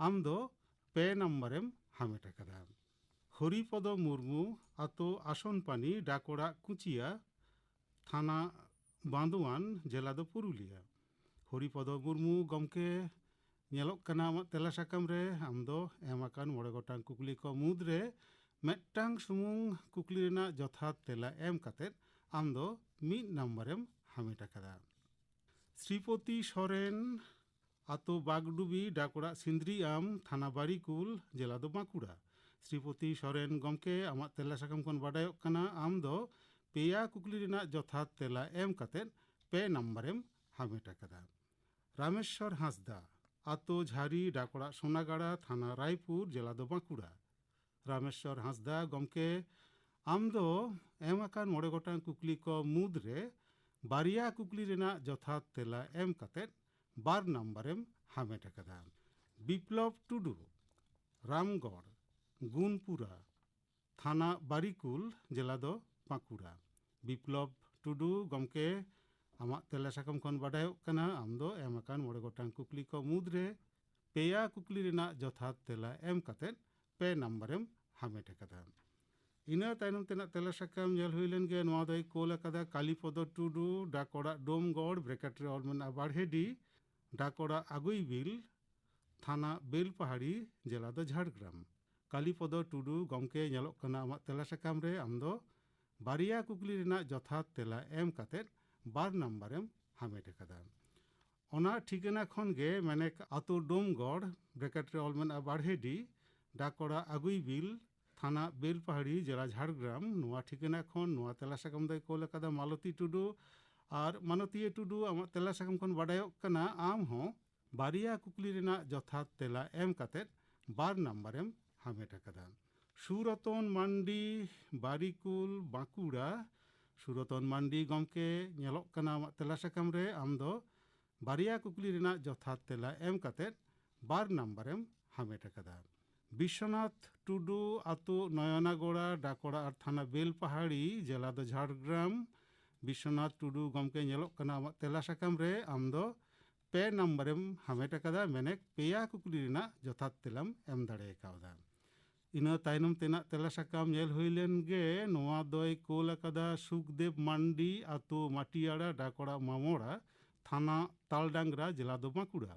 ᱟᱢ ᱫᱚ ᱯᱮ ᱱᱟᱢᱵᱟᱨᱮᱢ ᱦᱟᱢᱮᱴ ᱟᱠᱟᱫᱟ᱾ ᱦᱚᱨᱤᱯᱚᱫᱚ ᱢᱩᱨᱢᱩ, ᱟᱛᱳ ᱟᱥᱚᱱᱯᱟᱱᱤ, ᱰᱟᱠ ᱚᱲᱟᱜ ᱠᱩᱪᱤᱭᱟ, ᱛᱷᱟᱱᱟ ᱵᱟᱸᱫᱳᱣᱟᱱ, ᱡᱮᱞᱟ ᱫᱚ ᱯᱩᱨᱩᱞᱤᱭᱟ᱾ ᱦᱚᱨᱤᱯᱚᱫᱚ ᱢᱩᱨᱢᱩ ᱜᱚᱢᱠᱮ, ᱧᱮᱞᱚᱜ ᱠᱟᱱᱟ ᱟᱢᱟᱜ ᱛᱮᱞᱟ ᱥᱟᱠᱟᱢ ᱨᱮ ᱟᱢ ᱫᱚ ᱮᱢ ᱟᱠᱟᱱ ᱢᱚᱬᱮ ᱜᱚᱴᱟᱝ ᱠᱩᱠᱞᱤ ᱠᱚ ᱢᱩᱫᱽᱨᱮ ᱢᱤᱫᱴᱟᱝ ᱥᱩᱢᱩᱝ ᱠᱩᱠᱞᱤ ᱨᱮᱱᱟᱜ ᱡᱚᱛᱷᱟᱛ ᱛᱮᱞᱟ ᱮᱢ ᱠᱟᱛᱮᱫ ᱟᱢ ᱫᱚ ᱢᱤᱫ ᱱᱟᱢᱵᱟᱨᱮᱢ ᱦᱟᱢᱮᱴ ᱟᱠᱟᱫᱟ᱾ ᱥᱨᱤᱯᱚᱛᱤ ᱥᱚᱨᱮᱱ, ᱟᱛᱳ ᱵᱟᱜᱰᱩᱵᱤ, ᱰᱟᱠ ᱚᱲᱟᱜ ᱥᱤᱸᱫᱽᱨᱤᱭᱟᱢ, ᱛᱷᱟᱱᱟ ᱵᱟᱨᱤᱠᱩᱞ, ᱡᱮᱞᱟ ᱫᱚ ᱵᱟᱸᱠᱩᱲᱟ᱾ ᱥᱨᱤᱯᱚᱛᱤ ᱥᱚᱨᱮᱱ ᱜᱚᱢᱠᱮ, ᱟᱢᱟᱜ ᱛᱮᱞᱟ ᱥᱟᱠᱟᱢ ᱠᱷᱚᱱ ᱵᱟᱰᱟᱭᱚᱜ ᱠᱟᱱᱟ ᱟᱢ ᱫᱚ ᱯᱮᱭᱟ ᱠᱩᱠᱞᱤ ᱨᱮᱱᱟᱜ ᱡᱚᱛᱷᱟᱛ ᱛᱮᱞᱟ ᱮᱢ ᱠᱟᱛᱮᱫ ᱯᱮ ᱱᱟᱢᱵᱟᱨᱮᱢ ᱦᱟᱢᱮᱴ ᱟᱠᱟᱫᱟ᱾ ᱨᱟᱢᱮᱥᱣᱚᱨ ᱦᱟᱸᱥᱫᱟ, ᱟᱛᱳ ᱡᱷᱟᱨᱤ, ᱰᱟᱠ ᱚᱲᱟᱜ ᱥᱳᱱᱟᱜᱟᱲᱟ, ᱛᱷᱟᱱᱟ ᱨᱟᱭᱯᱩᱨ, ᱡᱮᱞᱟ ᱫᱚ ᱵᱟᱸᱠᱩᱲᱟ᱾ ᱨᱟᱢᱮᱥᱣᱚᱨ ᱦᱟᱸᱥᱫᱟ ᱜᱚᱢᱠᱮ, ᱟᱢ ᱫᱚ ᱮᱢ ᱟᱠᱟᱱ ᱢᱚᱬᱮ ᱜᱚᱴᱟᱝ ᱠᱩᱠᱞᱤ ᱠᱚ ᱢᱩᱫᱽᱨᱮ ᱵᱟᱨᱭᱟ ᱠᱩᱠᱞᱤ ᱨᱮᱱᱟᱜ ᱡᱚᱛᱷᱟᱛ ᱛᱮᱞᱟ ᱮᱢ ᱠᱟᱛᱮᱫ ᱵᱟᱨ ᱱᱟᱢᱵᱟᱨᱮᱢ ᱦᱟᱢᱮᱴ ᱟᱠᱟᱫᱟ᱾ ᱵᱤᱯᱞᱚᱵ ᱴᱩᱰᱩ, ᱨᱟᱢᱜᱚᱲ, ᱜᱩᱱᱯᱩᱨᱟ, ᱛᱷᱟᱱᱟ ᱵᱟᱨᱤᱠᱩᱞ, ᱡᱮᱞᱟ ᱫᱚ ᱵᱟᱸᱠᱩᱲᱟ᱾ ᱵᱤᱯᱞᱚᱵ ᱴᱩᱰᱩ ᱜᱚᱢᱠᱮ, ᱟᱢᱟᱜ ᱛᱮᱞᱟ ᱥᱟᱠᱟᱢ ᱠᱷᱚᱱ ᱵᱟᱰᱟᱭᱚᱜ ᱠᱟᱱᱟ, ᱟᱢ ᱫᱚ ᱮᱢ ᱟᱠᱟᱱ ᱢᱚᱬᱮ ᱜᱚᱴᱟᱝ ᱠᱩᱠᱞᱤ ᱠᱚ ᱢᱩᱫᱽᱨᱮ ᱯᱮᱭᱟ ᱠᱩᱠᱞᱤ ᱨᱮᱱᱟᱜ ᱡᱚᱛᱷᱟᱛ ᱛᱮᱞᱟ ᱮᱢ ᱠᱟᱛᱮ ᱯᱮ ᱱᱟᱢᱵᱟᱨᱮᱢ ᱦᱟᱢᱮᱴ ᱟᱠᱟᱫᱟ᱾ ᱤᱱᱟᱹ ᱛᱟᱭᱱᱚᱢ ᱛᱮᱱᱟᱜ ᱛᱮᱞᱟ ᱥᱟᱠᱟᱢ ᱧᱮᱞ ᱦᱩᱭ ᱞᱮᱱ ᱜᱮ᱾ ᱱᱚᱣᱟ ᱫᱚᱭ ᱠᱳᱞ ᱟᱠᱟᱫᱟ ᱠᱟᱞᱤᱯᱚᱫᱚ ᱴᱩᱰᱩ, ᱰᱟᱠ ᱚᱲᱟᱜ ᱰᱳᱢᱜᱚᱲ, ᱵᱨᱮᱠᱮᱴ ᱨᱮ ᱚᱞ ᱢᱮᱱᱟᱜᱼᱟ ᱵᱟᱲᱦᱮᱰᱤ, ᱰᱟᱠ ᱚᱲᱟᱜ ᱟᱜᱩᱭᱵᱤᱞ, ᱛᱷᱟᱱᱟ ᱵᱮᱞᱯᱟᱦᱟᱲᱤ, ᱡᱮᱞᱟ ᱫᱚ ᱡᱷᱟᱲᱜᱨᱟᱢ᱾ ᱠᱟᱞᱤᱯᱚᱫᱚ ᱴᱩᱰᱩ ᱜᱚᱢᱠᱮ, ᱧᱮᱞᱚᱜ ᱠᱟᱱᱟ ᱟᱢᱟᱜ ᱛᱮᱞᱟ ᱥᱟᱠᱟᱢ ᱨᱮ ᱟᱢ ᱫᱚ ᱵᱟᱨᱭᱟ ᱠᱩᱠᱞᱤ ᱨᱮᱱᱟᱜ ᱡᱚᱛᱷᱟᱛ ᱛᱮᱞᱟ ᱮᱢ ᱠᱟᱛᱮ ᱵᱟᱨ ᱱᱟᱢᱵᱟᱨᱮᱢ ᱦᱟᱢᱮᱴ ᱟᱠᱟᱫᱟ᱾ ᱚᱱᱟ ᱴᱷᱤᱠᱟᱹᱱᱟ ᱠᱷᱚᱱ ᱜᱮ ᱢᱮᱱᱮᱠ ᱟᱛᱳ ᱰᱳᱢᱜᱚᱲ, ᱵᱨᱮᱠᱮᱴ ᱨᱮ ᱚᱞ ᱢᱮᱱᱟᱜᱼᱟ ᱵᱟᱲᱦᱮᱰᱤ, ᱰᱟᱠ ᱚᱲᱟᱜ ᱟᱜᱩᱭᱵᱤᱞ, ᱛᱷᱟᱱᱟ ᱵᱮᱞᱯᱟᱦᱟᱲᱤ, ᱡᱮᱞᱟ ᱡᱷᱟᱲᱜᱨᱟᱢ, ᱱᱚᱣᱟ ᱴᱷᱤᱠᱟᱹᱱᱟ ᱠᱷᱚᱱ ᱱᱚᱣᱟ ᱛᱮᱞᱟ ᱥᱟᱠᱟᱢ ᱫᱚᱭ ᱠᱳᱞ ᱟᱠᱟᱫᱟ ᱢᱟᱞᱚᱛᱤ ᱴᱩᱰᱩ᱾ ᱟᱨ ᱢᱟᱱᱚᱛᱤᱭᱟᱹ ᱴᱩᱰᱩ, ᱟᱢᱟᱜ ᱛᱮᱞᱟ ᱥᱟᱠᱟᱢ ᱠᱷᱚᱱ ᱵᱟᱰᱟᱭᱚᱜ ᱠᱟᱱᱟ ᱟᱢ ᱦᱚᱸ ᱵᱟᱨᱭᱟ ᱠᱩᱠᱞᱤ ᱨᱮᱱᱟᱜ ᱡᱚᱛᱷᱟᱛ ᱛᱮᱞᱟ ᱮᱢ ᱠᱟᱛᱮ ᱵᱟᱨ ᱱᱟᱢᱵᱟᱨᱮᱢ ᱦᱟᱢᱮᱴ ᱟᱠᱟᱫᱟ᱾ ᱥᱩᱨᱚᱛᱚᱱ ᱢᱟᱱᱰᱤ, ᱵᱟᱨᱤᱠᱩᱞ, ᱵᱟᱸᱠᱩᱲᱟ᱾ ᱥᱩᱨᱚᱛᱚᱱ ᱢᱟᱱᱰᱤ ᱜᱚᱢᱠᱮ, ᱧᱮᱞᱚᱜ ᱠᱟᱱᱟ ᱟᱢᱟᱜ ᱛᱮᱞᱟ ᱥᱟᱠᱟᱢ ᱨᱮ ᱟᱢ ᱫᱚ ᱵᱟᱨᱭᱟ ᱠᱩᱠᱞᱤ ᱨᱮᱱᱟᱜ ᱡᱚᱛᱷᱟᱛ ᱛᱮᱞᱟ ᱮᱢ ᱠᱟᱛᱮ ᱵᱟᱨ ᱱᱟᱢᱵᱟᱨᱮᱢ ᱦᱟᱢᱮᱴ ᱟᱠᱟᱫᱟ᱾ ᱵᱤᱥᱥᱚᱱᱟᱛᱷ ᱴᱩᱰᱩ, ᱟᱛᱳ ᱱᱚᱭᱚᱱᱟᱜᱚᱲᱟ, ᱰᱟᱠᱚᱲᱟ ᱟᱨ ᱛᱷᱟᱱᱟ ᱵᱮᱞᱯᱟᱦᱟᱲᱤ, ᱡᱮᱞᱟ ᱫᱚ ᱡᱷᱟᱲᱜᱨᱟᱢ᱾ ᱵᱤᱥᱥᱚᱱᱟᱛᱷ ᱴᱩᱰᱩ ᱜᱚᱢᱠᱮ, ᱧᱮᱞᱚᱜ ᱠᱟᱱᱟ ᱟᱢᱟᱜ ᱛᱮᱞᱟ ᱥᱟᱠᱟᱢ ᱨᱮ ᱟᱢ ᱫᱚ ᱯᱮ ᱱᱟᱢᱵᱟᱨᱮᱢ ᱦᱟᱢᱮᱴ ᱟᱠᱟᱫᱟ᱾ ᱢᱮᱱᱮᱠ ᱯᱮᱭᱟ ᱠᱩᱠᱞᱤ ᱨᱮᱱᱟᱜ ᱡᱚᱛᱷᱟᱛ ᱛᱮᱞᱟᱢ ᱮᱢ ᱫᱟᱲᱮ ᱠᱟᱣᱫᱟ᱾ ᱤᱱᱟᱹ ᱛᱟᱭᱱᱚᱢ ᱛᱮᱱᱟᱜ ᱛᱮᱞᱟ ᱥᱟᱠᱟᱢ ᱧᱮᱞ ᱦᱩᱭ ᱞᱮᱱ ᱜᱮ᱾ ᱱᱚᱣᱟ ᱫᱚᱭ ᱠᱳᱞ ᱟᱠᱟᱫᱟ ᱥᱩᱠᱫᱮᱵ ᱢᱟᱱᱰᱤ, ᱟᱛᱳ ᱢᱟᱴᱤᱭᱟᱲᱟ, ᱰᱟᱠᱚᱲᱟ ᱢᱟᱢᱚᱲᱟ, ᱛᱷᱟᱱᱟ ᱛᱟᱞᱰᱟᱝᱨᱟ, ᱡᱮᱞᱟ ᱫᱚ ᱵᱟᱸᱠᱩᱲᱟ᱾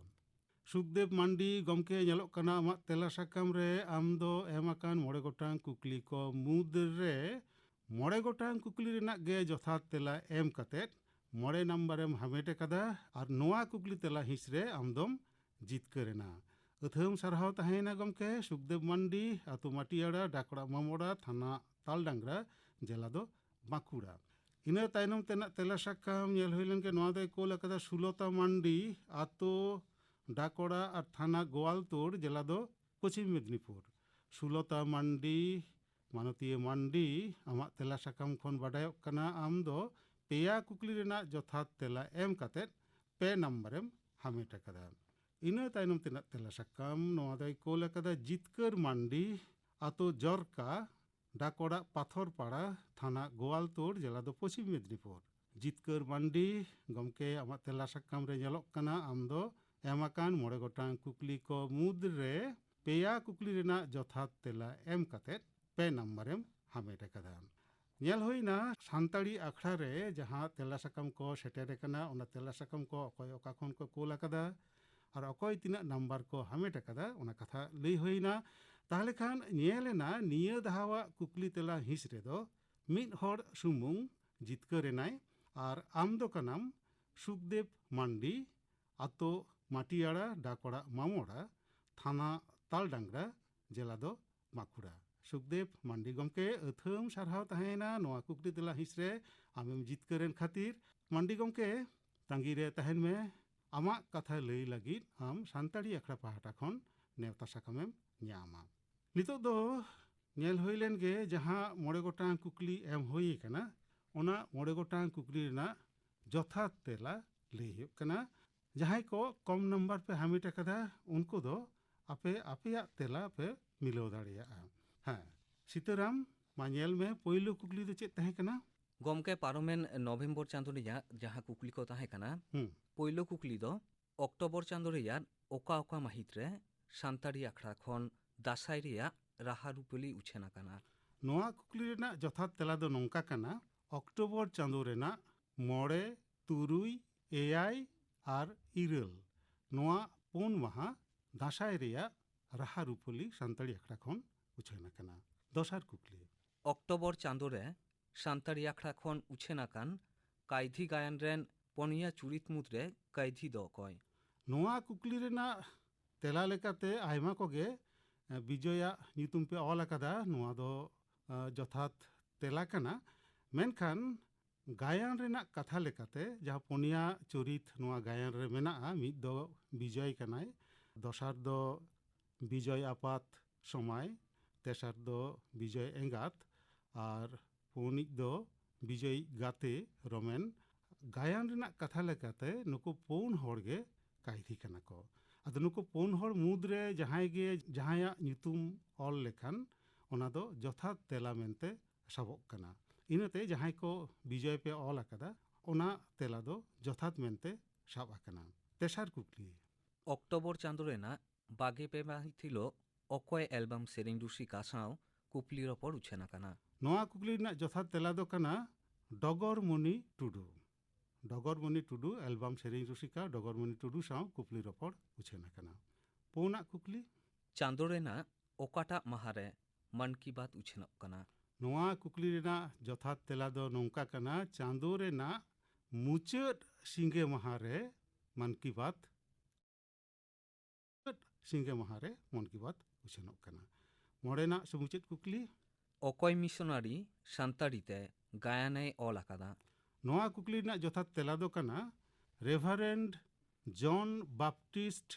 ᱥᱩᱠᱫᱮᱵ ᱢᱟᱱᱰᱤ ᱜᱚᱢᱠᱮ, ᱧᱮᱞᱚᱜ ᱠᱟᱱᱟ ᱟᱢᱟᱜ ᱛᱮᱞᱟ ᱥᱟᱠᱟᱢ ᱨᱮ ᱟᱢ ᱫᱚ ᱮᱢ ᱟᱠᱟᱱ ᱢᱚᱬᱮ ᱜᱚᱴᱟᱝ ᱠᱩᱠᱞᱤ ᱠᱚ ᱢᱩᱫᱽ ᱨᱮ ᱢᱚᱬᱮ ᱜᱚᱴᱟᱝ ᱠᱩᱠᱞᱤ ᱨᱮᱱᱟᱜ ᱜᱮ ᱡᱚᱛᱷᱟᱛ ᱛᱮᱞᱟ ᱮᱢ ᱠᱟᱛᱮ ᱢᱚᱬᱮ ᱱᱟᱢᱵᱟᱨᱮᱢ ᱦᱟᱢᱮᱴ ᱟᱠᱟᱫᱟ᱾ ᱟᱨ ᱱᱚᱣᱟ ᱠᱩᱠᱞᱤ ᱛᱮᱞᱟ ᱦᱤᱸᱥ ᱨᱮ ᱟᱢ ᱫᱚᱢ ᱡᱤᱛᱠᱟᱹᱨ ᱮᱱᱟ᱾ ᱟᱹᱛᱷᱟᱹᱢ ᱥᱟᱨᱦᱟᱣ ᱛᱟᱦᱮᱸᱭᱮᱱᱟ ᱜᱚᱢᱠᱮ᱾ ᱥᱩᱠᱫᱮᱵ ᱢᱟᱱᱰᱤ, ᱟᱛᱳ ᱢᱟᱴᱤᱭᱟᱲᱟ, ᱰᱟᱠᱚᱲᱟ ᱢᱟᱢᱚᱲᱟ, ᱛᱷᱟᱱᱟ ᱛᱟᱞᱰᱟᱝᱨᱟ, ᱡᱮᱞᱟ ᱫᱚ ᱵᱟᱸᱠᱩᱲᱟ᱾ ᱤᱱᱟᱹ ᱛᱟᱭᱱᱚᱢ ᱛᱮᱱᱟᱜ ᱛᱮᱞᱟ ᱥᱟᱠᱟᱢ ᱧᱮᱞ ᱦᱩᱭ ᱞᱮᱱ ᱜᱮ᱾ ᱱᱚᱣᱟ ᱫᱚᱭ ᱠᱳᱞ ᱟᱠᱟᱫᱟ ᱥᱩᱞᱚᱛᱟ ᱢᱟᱱᱰᱤ, ᱟᱛᱳ ᱰᱟᱠᱚᱲᱟ ᱟᱨ ᱛᱷᱟᱱᱟ ᱜᱳᱣᱟᱞᱛᱳᱲ, ᱡᱮᱞᱟ ᱫᱚ ᱯᱚᱪᱷᱤᱢ ᱢᱮᱫᱽᱱᱤᱯᱩᱨ᱾ ᱥᱩᱞᱚᱛᱟ ᱢᱟᱱᱰᱤ, ᱢᱟᱱᱚᱛᱤᱭᱟᱹ ᱢᱟᱱᱰᱤ, ᱟᱢᱟᱜ ᱛᱮᱞᱟ ᱥᱟᱠᱟᱢ ᱠᱷᱚᱱ ᱵᱟᱰᱟᱭᱚᱜ ᱠᱟᱱᱟ ᱟᱢ ᱫᱚ ᱯᱮᱭᱟ ᱠᱩᱠᱞᱤ ᱨᱮᱱᱟᱜ ᱡᱚᱛᱷᱟᱛ ᱛᱮᱞᱟ ᱮᱢ ᱠᱟᱛᱮ ᱯᱮ ᱱᱟᱢᱵᱟᱨᱮᱢ ᱦᱟᱢᱮᱴ ᱟᱠᱟᱫᱟ᱾ ᱤᱱᱟᱹ ᱛᱟᱭᱱᱚᱢ ᱛᱮᱱᱟᱜ ᱛᱮᱞᱟ ᱥᱟᱠᱟᱢ ᱱᱚᱣᱟ ᱫᱚᱭ ᱠᱳᱞ ᱟᱠᱟᱫᱟ ᱡᱤᱛᱠᱟᱹᱨ ᱢᱟᱱᱰᱤ, ᱟᱛᱳ ᱡᱚᱨᱠᱟ, ᱰᱟᱠᱚᱲᱟ ᱯᱟᱛᱷᱚᱨᱯᱟᱲᱟ, ᱛᱷᱟᱱᱟ ᱜᱳᱣᱟᱞᱛᱳᱲ, ᱡᱮᱞᱟ ᱫᱚ ᱯᱚᱪᱷᱤᱢ ᱢᱮᱫᱽᱱᱤᱯᱩᱨ᱾ ᱡᱤᱛᱠᱟᱹᱨ ᱢᱟᱱᱰᱤ, ᱜᱚᱢᱠᱮ, ᱟᱢᱟᱜ ᱛᱮᱞᱟ ᱥᱟᱠᱟᱢ ᱨᱮ ᱧᱮᱞᱚᱜ ᱠᱟᱱᱟ ᱟᱢ ᱫᱚ ᱮᱢ ᱟᱠᱟᱱ ᱢᱚᱬᱮ ᱜᱚᱴᱟᱝ ᱠᱩᱠᱞᱤ ᱠᱚ ᱢᱩᱫᱽ ᱨᱮ ᱯᱮᱭᱟ ᱠᱩᱠᱞᱤ ᱨᱮᱱᱟᱜ ᱡᱚᱛᱷᱟᱛ ᱛᱮᱞᱟ ᱮᱢ ᱠᱟᱛᱮ ᱯᱮ ᱱᱟᱢᱵᱟᱨ ᱮᱢ ᱦᱟᱢᱮᱴ ᱟᱠᱟᱫᱟ᱾ ᱧᱮᱞ ᱦᱩᱭᱱᱟ ᱥᱟᱱᱛᱟᱲᱤ ᱟᱠᱷᱲᱟ ᱨᱮ ᱡᱟᱦᱟᱸ ᱛᱮᱞᱟ ᱥᱟᱠᱟᱢ ᱠᱚ ᱥᱮᱴᱮᱨ ᱟᱠᱟᱱᱟ, ᱚᱱᱟ ᱛᱮᱞᱟ ᱥᱟᱠᱟᱢ ᱠᱚ ᱚᱠᱚᱭ ᱚᱠᱟ ᱠᱷᱚᱱ ᱠᱚ ᱠᱳᱞ ᱟᱠᱟᱫᱟ ᱟᱨ ᱚᱠᱚᱭ ᱛᱤᱱᱟᱹᱜ ᱱᱟᱢᱵᱟᱨ ᱠᱚ ᱦᱟᱢᱮᱴ ᱟᱠᱟᱫᱟ, ᱚᱱᱟ ᱠᱟᱛᱷᱟ ᱞᱟᱹᱭ ᱦᱩᱭᱱᱟ᱾ ᱛᱟᱦᱚᱞᱮ ᱠᱷᱟᱱ ᱧᱮᱞ ᱮᱱᱟ ᱱᱤᱭᱟᱹ ᱫᱷᱟᱣᱟᱜ ᱠᱩᱠᱞᱤ ᱛᱮᱞᱟ ᱦᱤᱸᱥ ᱨᱮᱫᱚ ᱢᱤᱫ ᱦᱚᱲ ᱥᱩᱢᱩᱝ ᱡᱤᱛᱠᱟᱹᱨ ᱮᱱᱟᱭ ᱟᱨ ᱟᱢ ᱫᱚ ᱠᱟᱱᱟᱢ ᱥᱩᱠᱫᱮᱵ ᱢᱟᱱᱰᱤ, ᱟᱛᱳ ᱢᱟᱴᱤᱭᱟᱲᱟ, ᱰᱟᱠ ᱚᱲᱟᱜ ᱢᱟᱢᱚᱲᱟ, ᱛᱷᱟᱱᱟ ᱛᱟᱞᱰᱟᱝᱨᱟ, ᱡᱮᱞᱟ ᱫᱚ ᱵᱟᱸᱠᱩᱲᱟ᱾ ᱥᱩᱠᱫᱮᱵ ᱢᱟᱱᱰᱤ ᱜᱚᱢᱠᱮ, ᱟᱹᱛᱷᱟᱹᱢ ᱥᱟᱨᱦᱟᱣ ᱛᱟᱦᱮᱸᱭᱮᱱᱟ ᱱᱚᱣᱟ ᱠᱩᱠᱞᱤ ᱛᱮᱞᱟ ᱦᱤᱸᱥ ᱨᱮ ᱟᱢᱮᱢ ᱡᱤᱛᱠᱟᱹᱨ ᱮᱱ ᱠᱷᱟᱹᱛᱤᱨ᱾ ᱢᱟᱱᱰᱤ ᱜᱚᱢᱠᱮ, ᱛᱟᱺᱜᱤ ᱨᱮ ᱛᱟᱦᱮᱱ ᱢᱮ, ᱟᱢᱟᱜ ᱠᱟᱛᱷᱟ ᱞᱟᱹᱭ ᱞᱟᱹᱜᱤᱫ ᱟᱢ ᱥᱟᱱᱛᱟᱲᱤ ᱟᱠᱷᱲᱟ ᱯᱟᱦᱴᱟ ᱠᱷᱚᱱ ᱱᱮᱣᱛᱟ ᱥᱟᱠᱟᱢᱮᱢ ᱧᱟᱢᱟ᱾ ᱱᱤᱛᱚᱜ ᱫᱚ ᱧᱮᱞ ᱦᱩᱭ ᱞᱮᱱ ᱜᱮ, ᱡᱟᱦᱟᱸ ᱢᱚᱬᱮ ᱜᱚᱴᱟᱝ ᱠᱩᱠᱞᱤ ᱮᱢ ᱦᱩᱭ ᱟᱠᱟᱱᱟ, ᱚᱱᱟ ᱢᱚᱬᱮ ᱜᱚᱴᱟᱝ ᱠᱩᱠᱞᱤ ᱨᱮᱱᱟᱜ ᱡᱚᱛᱷᱟᱛ ᱛᱮᱞᱟ ᱞᱟᱹᱭ ᱦᱩᱭᱩᱜ ᱠᱟᱱᱟ᱾ ᱡᱟᱦᱟᱸᱭ ᱠᱚ ᱠᱚᱢ ᱱᱟᱢᱵᱟᱨ ᱯᱮ ᱦᱟᱢᱮᱴ ᱟᱠᱟᱫᱟ, ᱩᱱᱠᱩ ᱫᱚ ᱟᱯᱮ ᱟᱯᱮᱭᱟᱜ ᱛᱮᱞᱟ ᱯᱮ ᱢᱤᱞᱟᱹᱣ ᱫᱟᱲᱮᱭᱟᱜᱼᱟ᱾ ᱦᱮᱸ, ᱥᱤᱛᱟᱹᱨᱟᱢ, ᱢᱟ ᱧᱮᱞ ᱢᱮ, ᱯᱳᱭᱞᱳ ᱠᱩᱠᱞᱤ ᱫᱚ ᱪᱮᱫ ᱛᱟᱦᱮᱸ ᱠᱟᱱᱟ? ᱜᱚᱢᱠᱮ, ᱯᱟᱨᱚᱢᱮᱱ ᱱᱚᱵᱷᱮᱢᱵᱚᱨ ᱪᱟᱸᱫᱳ ᱨᱮᱭᱟᱜ ᱡᱟᱦᱟᱸ ᱠᱩᱠᱞᱤ ᱠᱚ ᱛᱟᱦᱮᱸ ᱠᱟᱱᱟ, ᱦᱩᱸ᱾ ᱯᱳᱭᱞᱳ ᱠᱩᱠᱞᱤ ᱫᱚ ᱚᱠᱴᱳᱵᱚᱨ ᱪᱟᱸᱫᱳ ᱨᱮᱭᱟᱜ ᱚᱠᱟ ᱚᱠᱟ ᱢᱟᱹᱦᱤᱛ ᱨᱮ ᱥᱟᱱᱛᱟᱲᱤ ᱟᱠᱷᱲᱟ ᱠᱷᱚᱱ ᱫᱟᱸᱥᱟᱭ ᱨᱮᱭᱟᱜ ᱨᱟᱦᱟ ᱨᱩᱯᱟᱹᱞᱤ ᱩᱪᱷᱟᱹᱱ ᱟᱠᱟᱱᱟ? ᱱᱚᱣᱟ ᱠᱩᱠᱞᱤ ᱨᱮᱱᱟᱜ ᱡᱚᱛᱷᱟᱛ ᱛᱮᱞᱟ ᱫᱚ ᱱᱚᱝᱠᱟ ᱠᱟᱱᱟ, ᱚᱠᱴᱳᱵᱚᱨ ᱪᱟᱸᱫᱳ ᱨᱮᱱᱟᱜ ᱢᱚᱬᱮ, ᱛᱩᱨᱩᱭ, ᱮᱭᱟᱭ ᱟᱨ ᱤᱨᱟᱹᱞ, ᱱᱚᱣᱟ ᱯᱩᱱ ᱢᱟᱦᱟ ᱫᱟᱸᱥᱟᱭ ᱨᱮᱭᱟᱜ ᱨᱟᱦᱟ ᱨᱩᱯᱟᱹᱞᱤ ᱥᱟᱱᱛᱟᱲᱤ ᱟᱠᱷᱲᱟ ᱠᱷᱚᱱ ᱩᱪᱷᱟᱹᱱ ᱟᱠᱟᱱᱟ᱾ ᱫᱚᱥᱟᱨ ᱠᱩᱠᱞᱤ᱾ ᱚᱠᱴᱳᱵᱚᱨ ᱪᱟᱸᱫᱳ ᱨᱮ ᱥᱟᱱᱛᱟᱲᱤ ᱟᱠᱷᱲᱟ ᱠᱷᱚᱱ ᱩᱪᱷᱟᱹᱱ ᱟᱠᱟᱱ ᱠᱟᱭᱫᱷᱤ ᱜᱟᱭᱟᱱ ᱨᱮᱱ ᱯᱚᱱᱭᱟ ᱪᱩᱨᱤᱛ ᱢᱩᱫᱽᱨᱮ ᱠᱟᱭᱫᱷᱤ ᱫᱚ ᱚᱠᱚᱭ? ᱱᱚᱣᱟ ᱠᱩᱠᱞᱤ ᱨᱮᱱᱟᱜ ᱛᱮᱞᱟ ᱞᱮᱠᱟᱛᱮ ᱟᱭᱢᱟ ᱠᱚᱜᱮ, ᱮ, ᱵᱤᱡᱚᱭᱟᱜ ᱧᱩᱛᱩᱢ ᱯᱮ ᱚᱞ ᱟᱠᱟᱫᱟ, ᱱᱚᱣᱟ ᱫᱚ, ᱮ, ᱡᱚᱛᱷᱟᱛ ᱛᱮᱞᱟ ᱠᱟᱱᱟ᱾ ᱢᱮᱱᱠᱷᱟᱱ ᱜᱟᱭᱟᱱ ᱨᱮᱱᱟᱜ ᱠᱟᱛᱷᱟ ᱞᱮᱠᱟᱛᱮ ᱡᱟᱦᱟᱸ ᱯᱩᱱᱭᱟ ᱪᱚᱨᱤᱛ ᱱᱚᱣᱟ ᱜᱟᱭᱟᱱ ᱨᱮ ᱢᱮᱱᱟᱜᱼᱟ, ᱢᱤᱫ ᱫᱚ ᱵᱤᱡᱚᱭ ᱠᱟᱱᱟᱭ, ᱫᱚᱥᱟᱨ ᱫᱚ ᱵᱤᱡᱚᱭ ᱟᱯᱟᱛ ᱥᱚᱢᱟᱭ, ᱛᱮᱥᱟᱨ ᱫᱚ ᱵᱤᱡᱚᱭ ᱮᱸᱜᱟᱛ, ᱟᱨ ᱯᱩᱱᱤᱡ ᱫᱚ ᱵᱤᱡᱚᱭ ᱜᱟᱛᱮ ᱨᱚᱢᱮᱱ᱾ ᱜᱟᱭᱟᱱ ᱨᱮᱱᱟᱜ ᱠᱟᱛᱷᱟ ᱞᱮᱠᱟᱛᱮ ᱱᱩᱠᱩ ᱯᱩᱱ ᱦᱚᱲ ᱜᱮ ᱠᱟᱭᱫᱷᱤ ᱠᱟᱱᱟ ᱠᱚ᱾ ᱟᱫᱚ ᱱᱩᱠᱩ ᱯᱩᱱ ᱦᱚᱲ ᱢᱩᱫᱽᱨᱮ ᱡᱟᱦᱟᱸᱭ ᱜᱮ ᱡᱟᱦᱟᱸᱭᱟᱜ ᱧᱩᱛᱩᱢ ᱚᱞ ᱞᱮᱠᱷᱟᱱ ᱚᱱᱟ ᱫᱚ ᱡᱚᱛᱷᱟᱛ ᱛᱮᱞᱟ ᱢᱮᱱᱛᱮ ᱥᱟᱵᱚᱜ ᱠᱟᱱᱟ᱾ ᱤᱱᱟᱹᱛᱮ ᱡᱟᱦᱟᱸᱭ ᱠᱚ ᱵᱤᱡᱚᱭ ᱯᱮ ᱚᱞ ᱟᱠᱟᱫᱟ, ᱚᱱᱟ ᱛᱮᱞᱟ ᱫᱚ ᱡᱚᱛᱷᱟᱛ ᱢᱮᱱᱛᱮ ᱥᱟᱵ ᱟᱠᱟᱱᱟ᱾ ᱛᱮᱥᱟᱨ ᱠᱩᱠᱞᱤ᱾ ᱚᱠᱴᱳᱵᱚᱨ ᱪᱟᱸᱫᱳ ᱨᱮᱱᱟᱜ ᱵᱟᱜᱮ ᱯᱮ ᱢᱟᱹᱦᱤᱛ ᱦᱤᱞᱳᱜ ᱚᱠᱚᱭ ᱮᱞᱵᱟᱢ ᱥᱮᱨᱮᱧ ᱨᱩᱥᱤᱠᱟ ᱥᱟᱶ ᱠᱩᱯᱞᱤ ᱨᱚᱯᱚᱲ ᱩᱪᱷᱟᱹᱱ ᱟᱠᱟᱱᱟ? ᱱᱚᱣᱟ ᱠᱩᱠᱞᱤ ᱨᱮᱱᱟᱜ ᱡᱚᱛᱷᱟᱛ ᱛᱮᱞᱟ ᱫᱚ ᱠᱟᱱᱟ ᱰᱚᱜᱚᱨᱢᱚᱱᱤ ᱴᱩᱰᱩ᱾ ᱰᱚᱜᱚᱨᱢᱚᱱᱤ ᱴᱩᱰᱩ, ᱮᱞᱵᱟᱢ ᱥᱮᱨᱮᱧ ᱨᱩᱥᱤᱠᱟ ᱰᱚᱜᱚᱨᱢᱚᱱᱤ ᱴᱩᱰᱩ ᱥᱟᱶ ᱠᱩᱯᱞᱤ ᱨᱚᱯᱚᱲ ᱩᱪᱷᱟᱹᱱ ᱟᱠᱟᱱᱟ᱾ ᱯᱩᱱᱟᱜ ᱠᱩᱠᱞᱤ᱾ ᱪᱟᱸᱫᱳ ᱨᱮᱱᱟᱜ ᱚᱠᱟᱴᱟᱜ ᱢᱟᱦᱟ ᱨᱮ ᱢᱟᱱ ᱠᱤ ᱵᱟᱛ ᱩᱪᱷᱟᱹᱱᱚᱜ ᱠᱟᱱᱟ? ᱱᱚᱣᱟ ᱠᱩᱠᱞᱤ ᱨᱮᱱᱟᱜ ᱡᱚᱛᱷᱟᱛ ᱛᱮᱞᱟ ᱫᱚ ᱱᱚᱝᱠᱟ ᱠᱟᱱᱟ, ᱪᱟᱸᱫᱳ ᱨᱮᱱᱟᱜ ᱢᱩᱪᱟᱹᱫ ᱥᱤᱸᱜᱮ ᱢᱟᱦᱟ ᱨᱮ ᱢᱟᱱ ᱠᱤ ᱵᱟᱛ ᱥᱤᱸᱜᱮ ᱢᱟᱦᱟ ᱨᱮ ᱢᱚᱱ ᱠᱤ ᱵᱟᱛ ᱩᱪᱷᱟᱹᱱᱚᱜ ᱠᱟᱱᱟ᱾ ᱢᱚᱬᱮᱱᱟᱜ ᱥᱮ ᱢᱩᱪᱟᱹᱫ ᱠᱩᱠᱞᱤ᱾ ᱚᱠᱚᱭ ᱢᱤᱥᱚᱱᱟᱨᱤ ᱥᱟᱱᱛᱟᱲᱤ ᱛᱮ ᱜᱟᱭᱟᱱᱮ ᱚᱞ ᱟᱠᱟᱫᱟ? ᱱᱚᱣᱟ ᱠᱩᱠᱞᱤ ᱨᱮᱱᱟᱜ ᱡᱚᱛᱷᱟᱛ ᱛᱮᱞᱟ ᱫᱚ ᱠᱟᱱᱟ ᱨᱮᱵᱷᱟᱨᱮᱱᱰ ᱡᱚᱱ ᱵᱟᱯᱴᱤᱥᱴ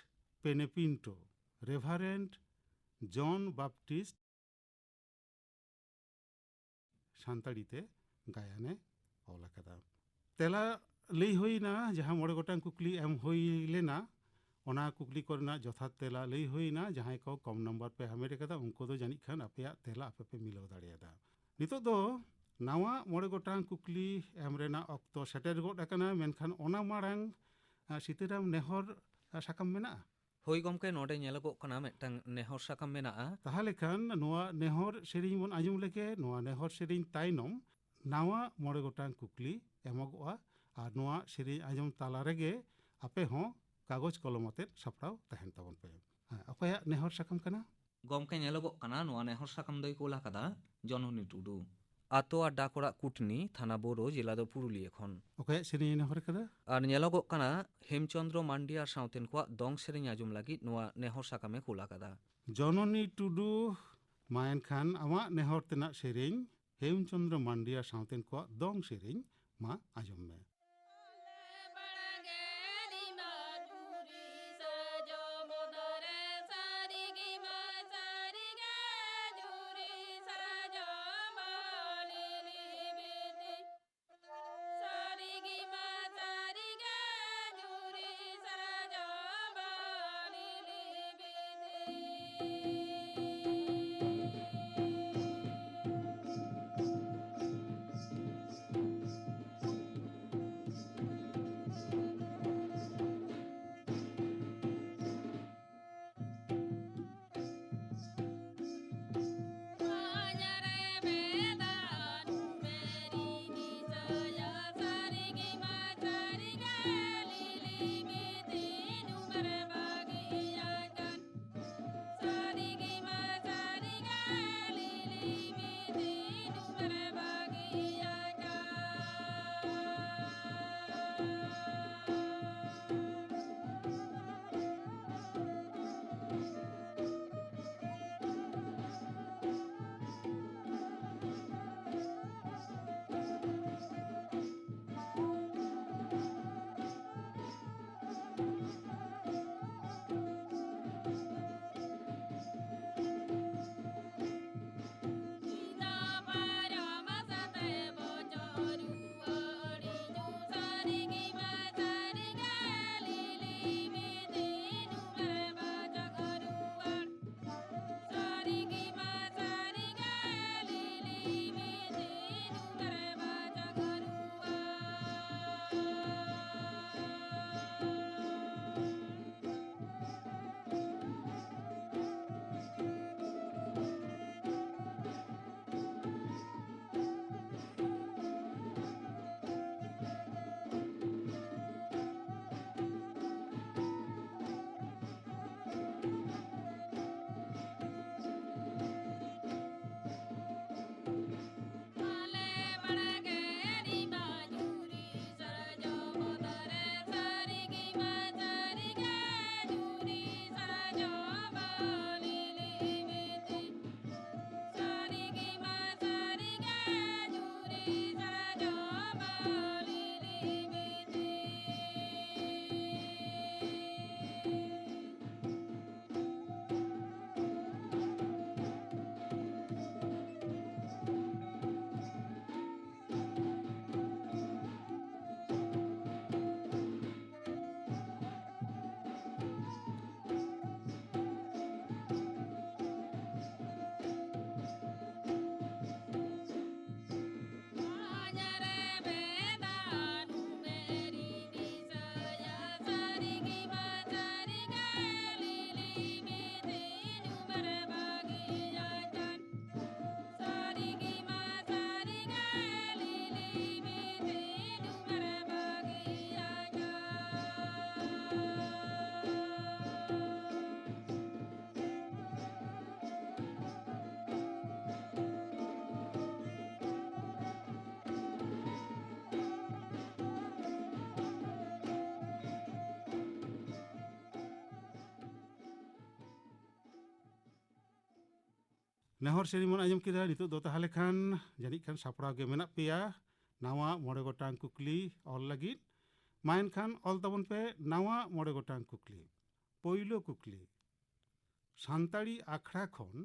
ᱯᱮᱱᱮᱯᱤᱱᱴᱳ᱾ ᱨᱮᱵᱷᱟᱨᱮᱱᱰ ᱡᱚᱱ ᱵᱟᱯᱴᱤᱥᱴ ᱥᱟᱱᱛᱟᱲᱤ ᱛᱮ ᱜᱟᱭᱟᱱᱮ ᱚᱞ ᱟᱠᱟᱫᱟ᱾ ᱛᱮᱞᱟ ᱞᱟᱹᱭ ᱦᱩᱭᱱᱟ, ᱡᱟᱦᱟᱸ ᱢᱚᱬᱮ ᱜᱚᱴᱟᱝ ᱠᱩᱠᱞᱤ ᱮᱢ ᱦᱩᱭ ᱞᱮᱱᱟ, ᱚᱱᱟ ᱠᱩᱠᱞᱤ ᱠᱚᱨᱮᱱᱟᱜ ᱡᱚᱛᱷᱟᱛ ᱛᱮᱞᱟ ᱞᱟᱹᱭ ᱦᱩᱭᱱᱟ᱾ ᱡᱟᱦᱟᱸᱭ ᱠᱚ ᱠᱚᱢ ᱱᱟᱢᱵᱟᱨ ᱯᱮ ᱦᱟᱢᱮᱴ ᱟᱠᱟᱫᱟ, ᱩᱱᱠᱩ ᱫᱚ ᱡᱟᱹᱱᱤᱡ ᱠᱷᱟᱱ ᱟᱯᱮᱭᱟᱜ ᱛᱮᱞᱟ ᱟᱯᱮ ᱯᱮ ᱢᱤᱞᱟᱹᱣ ᱫᱟᱲᱮᱭᱟᱫᱟ᱾ ᱱᱤᱛᱚᱜ ᱫᱚ ᱱᱟᱣᱟ ᱢᱚᱬᱮ ᱜᱚᱴᱟᱝ ᱠᱩᱠᱞᱤ ᱮᱢ ᱨᱮᱱᱟᱜ ᱚᱠᱛᱚ ᱥᱮᱴᱮᱨ ᱜᱚᱫ ᱟᱠᱟᱱᱟ, ᱢᱮᱱᱠᱷᱟᱱ ᱚᱱᱟ ᱢᱟᱲᱟᱝ, ᱟ, ᱥᱤᱛᱟᱹᱨᱟᱢ, ᱱᱮᱦᱚᱨ, ᱟ, ᱥᱟᱠᱟᱢ ᱢᱮᱱᱟᱜᱼᱟ? ᱦᱳᱭ ᱜᱚᱢᱠᱮ, ᱱᱚᱰᱮ ᱧᱮᱞᱚᱜᱚᱜ ᱠᱟᱱᱟ ᱢᱤᱫᱴᱟᱝ ᱱᱮᱦᱚᱨ ᱥᱟᱠᱟᱢ ᱢᱮᱱᱟᱜᱼᱟ᱾ ᱛᱟᱦᱚᱞᱮ ᱠᱷᱟᱱ ᱱᱚᱣᱟ ᱱᱮᱦᱚᱨ ᱥᱮᱨᱮᱧ ᱵᱚᱱ ᱟᱸᱡᱚᱢ ᱞᱮᱜᱮ᱾ ᱱᱚᱣᱟ ᱱᱮᱦᱚᱨ ᱥᱮᱨᱮᱧ ᱛᱟᱭᱱᱚᱢ ᱱᱟᱣᱟ ᱢᱚᱬᱮ ᱜᱚᱴᱟᱝ ᱠᱩᱠᱞᱤ ᱮᱢᱚᱜᱚᱜᱼᱟ, ᱟᱨ ᱱᱚᱣᱟ ᱥᱮᱨᱮᱧ ᱟᱸᱡᱚᱢ ᱛᱟᱞᱟ ᱨᱮᱜᱮ ᱟᱯᱮ ᱦᱚᱸ ᱠᱟᱜᱚᱡᱽ ᱠᱚᱞᱚᱢ ᱟᱛᱮᱫ ᱥᱟᱯᱲᱟᱣ ᱛᱟᱦᱮᱱ ᱛᱟᱵᱚᱱ ᱯᱮ᱾ ᱦᱮᱸ, ᱚᱠᱚᱭᱟᱜ ᱱᱮᱦᱚᱨ ᱥᱟᱠᱟᱢ ᱠᱟᱱᱟ? ᱜᱚᱢᱠᱮ, ᱧᱮᱞᱚᱜᱚᱜ ᱠᱟᱱᱟ ᱱᱚᱣᱟ ᱱᱮᱦᱚᱨ ᱥᱟᱠᱟᱢ ᱫᱚᱭ ᱠᱳᱞ ᱟᱠᱟᱫᱟ ᱡᱚᱱᱚᱱᱤ ᱴᱩᱰᱩ᱾ ᱟᱛᱳ ᱟᱨ ᱰᱟᱠ ᱚᱲᱟᱜ ᱠᱩᱴᱱᱤ, ᱛᱷᱟᱱᱟ ᱵᱳᱨᱳ, ᱡᱮᱞᱟ ᱫᱚ ᱯᱩᱨᱩᱞᱤᱭᱟᱹ ᱠᱷᱚᱱ᱾ ᱚᱠᱚᱭᱟᱜ ᱥᱮᱨᱮᱧ ᱮ ᱱᱮᱦᱚᱨ ᱟᱠᱟᱫᱟ? ᱟᱨ ᱧᱮᱞᱚᱜᱚᱜ ᱠᱟᱱᱟ ᱦᱮᱢᱪᱚᱸᱫᱽᱨᱚ ᱢᱟᱱᱰᱤ ᱟᱨ ᱥᱟᱶᱛᱮᱱ ᱠᱚᱣᱟᱜ ᱫᱚᱝ ᱥᱮᱨᱮᱧ ᱟᱸᱡᱚᱢ ᱞᱟᱹᱜᱤᱫ ᱱᱚᱣᱟ ᱱᱮᱦᱚᱨ ᱥᱟᱠᱟᱢ ᱮ ᱠᱳᱞ ᱟᱠᱟᱫᱟ᱾ ᱡᱚᱱᱚᱱᱤ ᱴᱩᱰᱩ, ᱢᱟ ᱮᱱᱠᱷᱟᱱ ᱟᱢᱟᱜ ᱱᱮᱦᱚᱨ ᱛᱮᱱᱟᱜ ᱥᱮᱨᱮᱧ ᱦᱮᱢᱪᱚᱸᱫᱽᱨᱚ ᱢᱟᱱᱰᱤ ᱟᱨ ᱥᱟᱶᱛᱮᱱ ᱠᱚᱣᱟᱜ ᱫᱚᱝ ᱥᱮᱨᱮᱧ ᱢᱟ ᱟᱸᱡᱚᱢ ᱢᱮ᱾ ᱱᱮᱦᱚᱨ ᱥᱮᱨᱮᱧ ᱵᱚᱱ ᱟᱸᱡᱚᱢ ᱠᱮᱫᱟ᱾ ᱱᱤᱛᱚᱜ ᱫᱚ ᱛᱟᱦᱚᱞᱮ ᱠᱷᱟᱱ ᱡᱟᱹᱱᱤᱡ ᱠᱷᱟᱱ ᱥᱟᱯᱲᱟᱣ ᱜᱮ ᱢᱮᱱᱟᱜ ᱯᱮᱭᱟ ᱱᱟᱣᱟ ᱢᱚᱬᱮ ᱜᱚᱴᱟᱝ ᱠᱩᱠᱞᱤ ᱚᱞ ᱞᱟᱹᱜᱤᱫ᱾ ᱢᱟ ᱮᱱᱠᱷᱟᱱ ᱚᱞ ᱛᱟᱵᱚᱱ ᱯᱮ ᱱᱟᱣᱟ ᱢᱚᱬᱮ ᱜᱚᱴᱟᱝ ᱠᱩᱠᱞᱤ᱾ ᱯᱳᱭᱞᱳ ᱠᱩᱠᱞᱤ, ᱥᱟᱱᱛᱟᱲᱤ ᱟᱠᱷᱲᱟ ᱠᱷᱚᱱ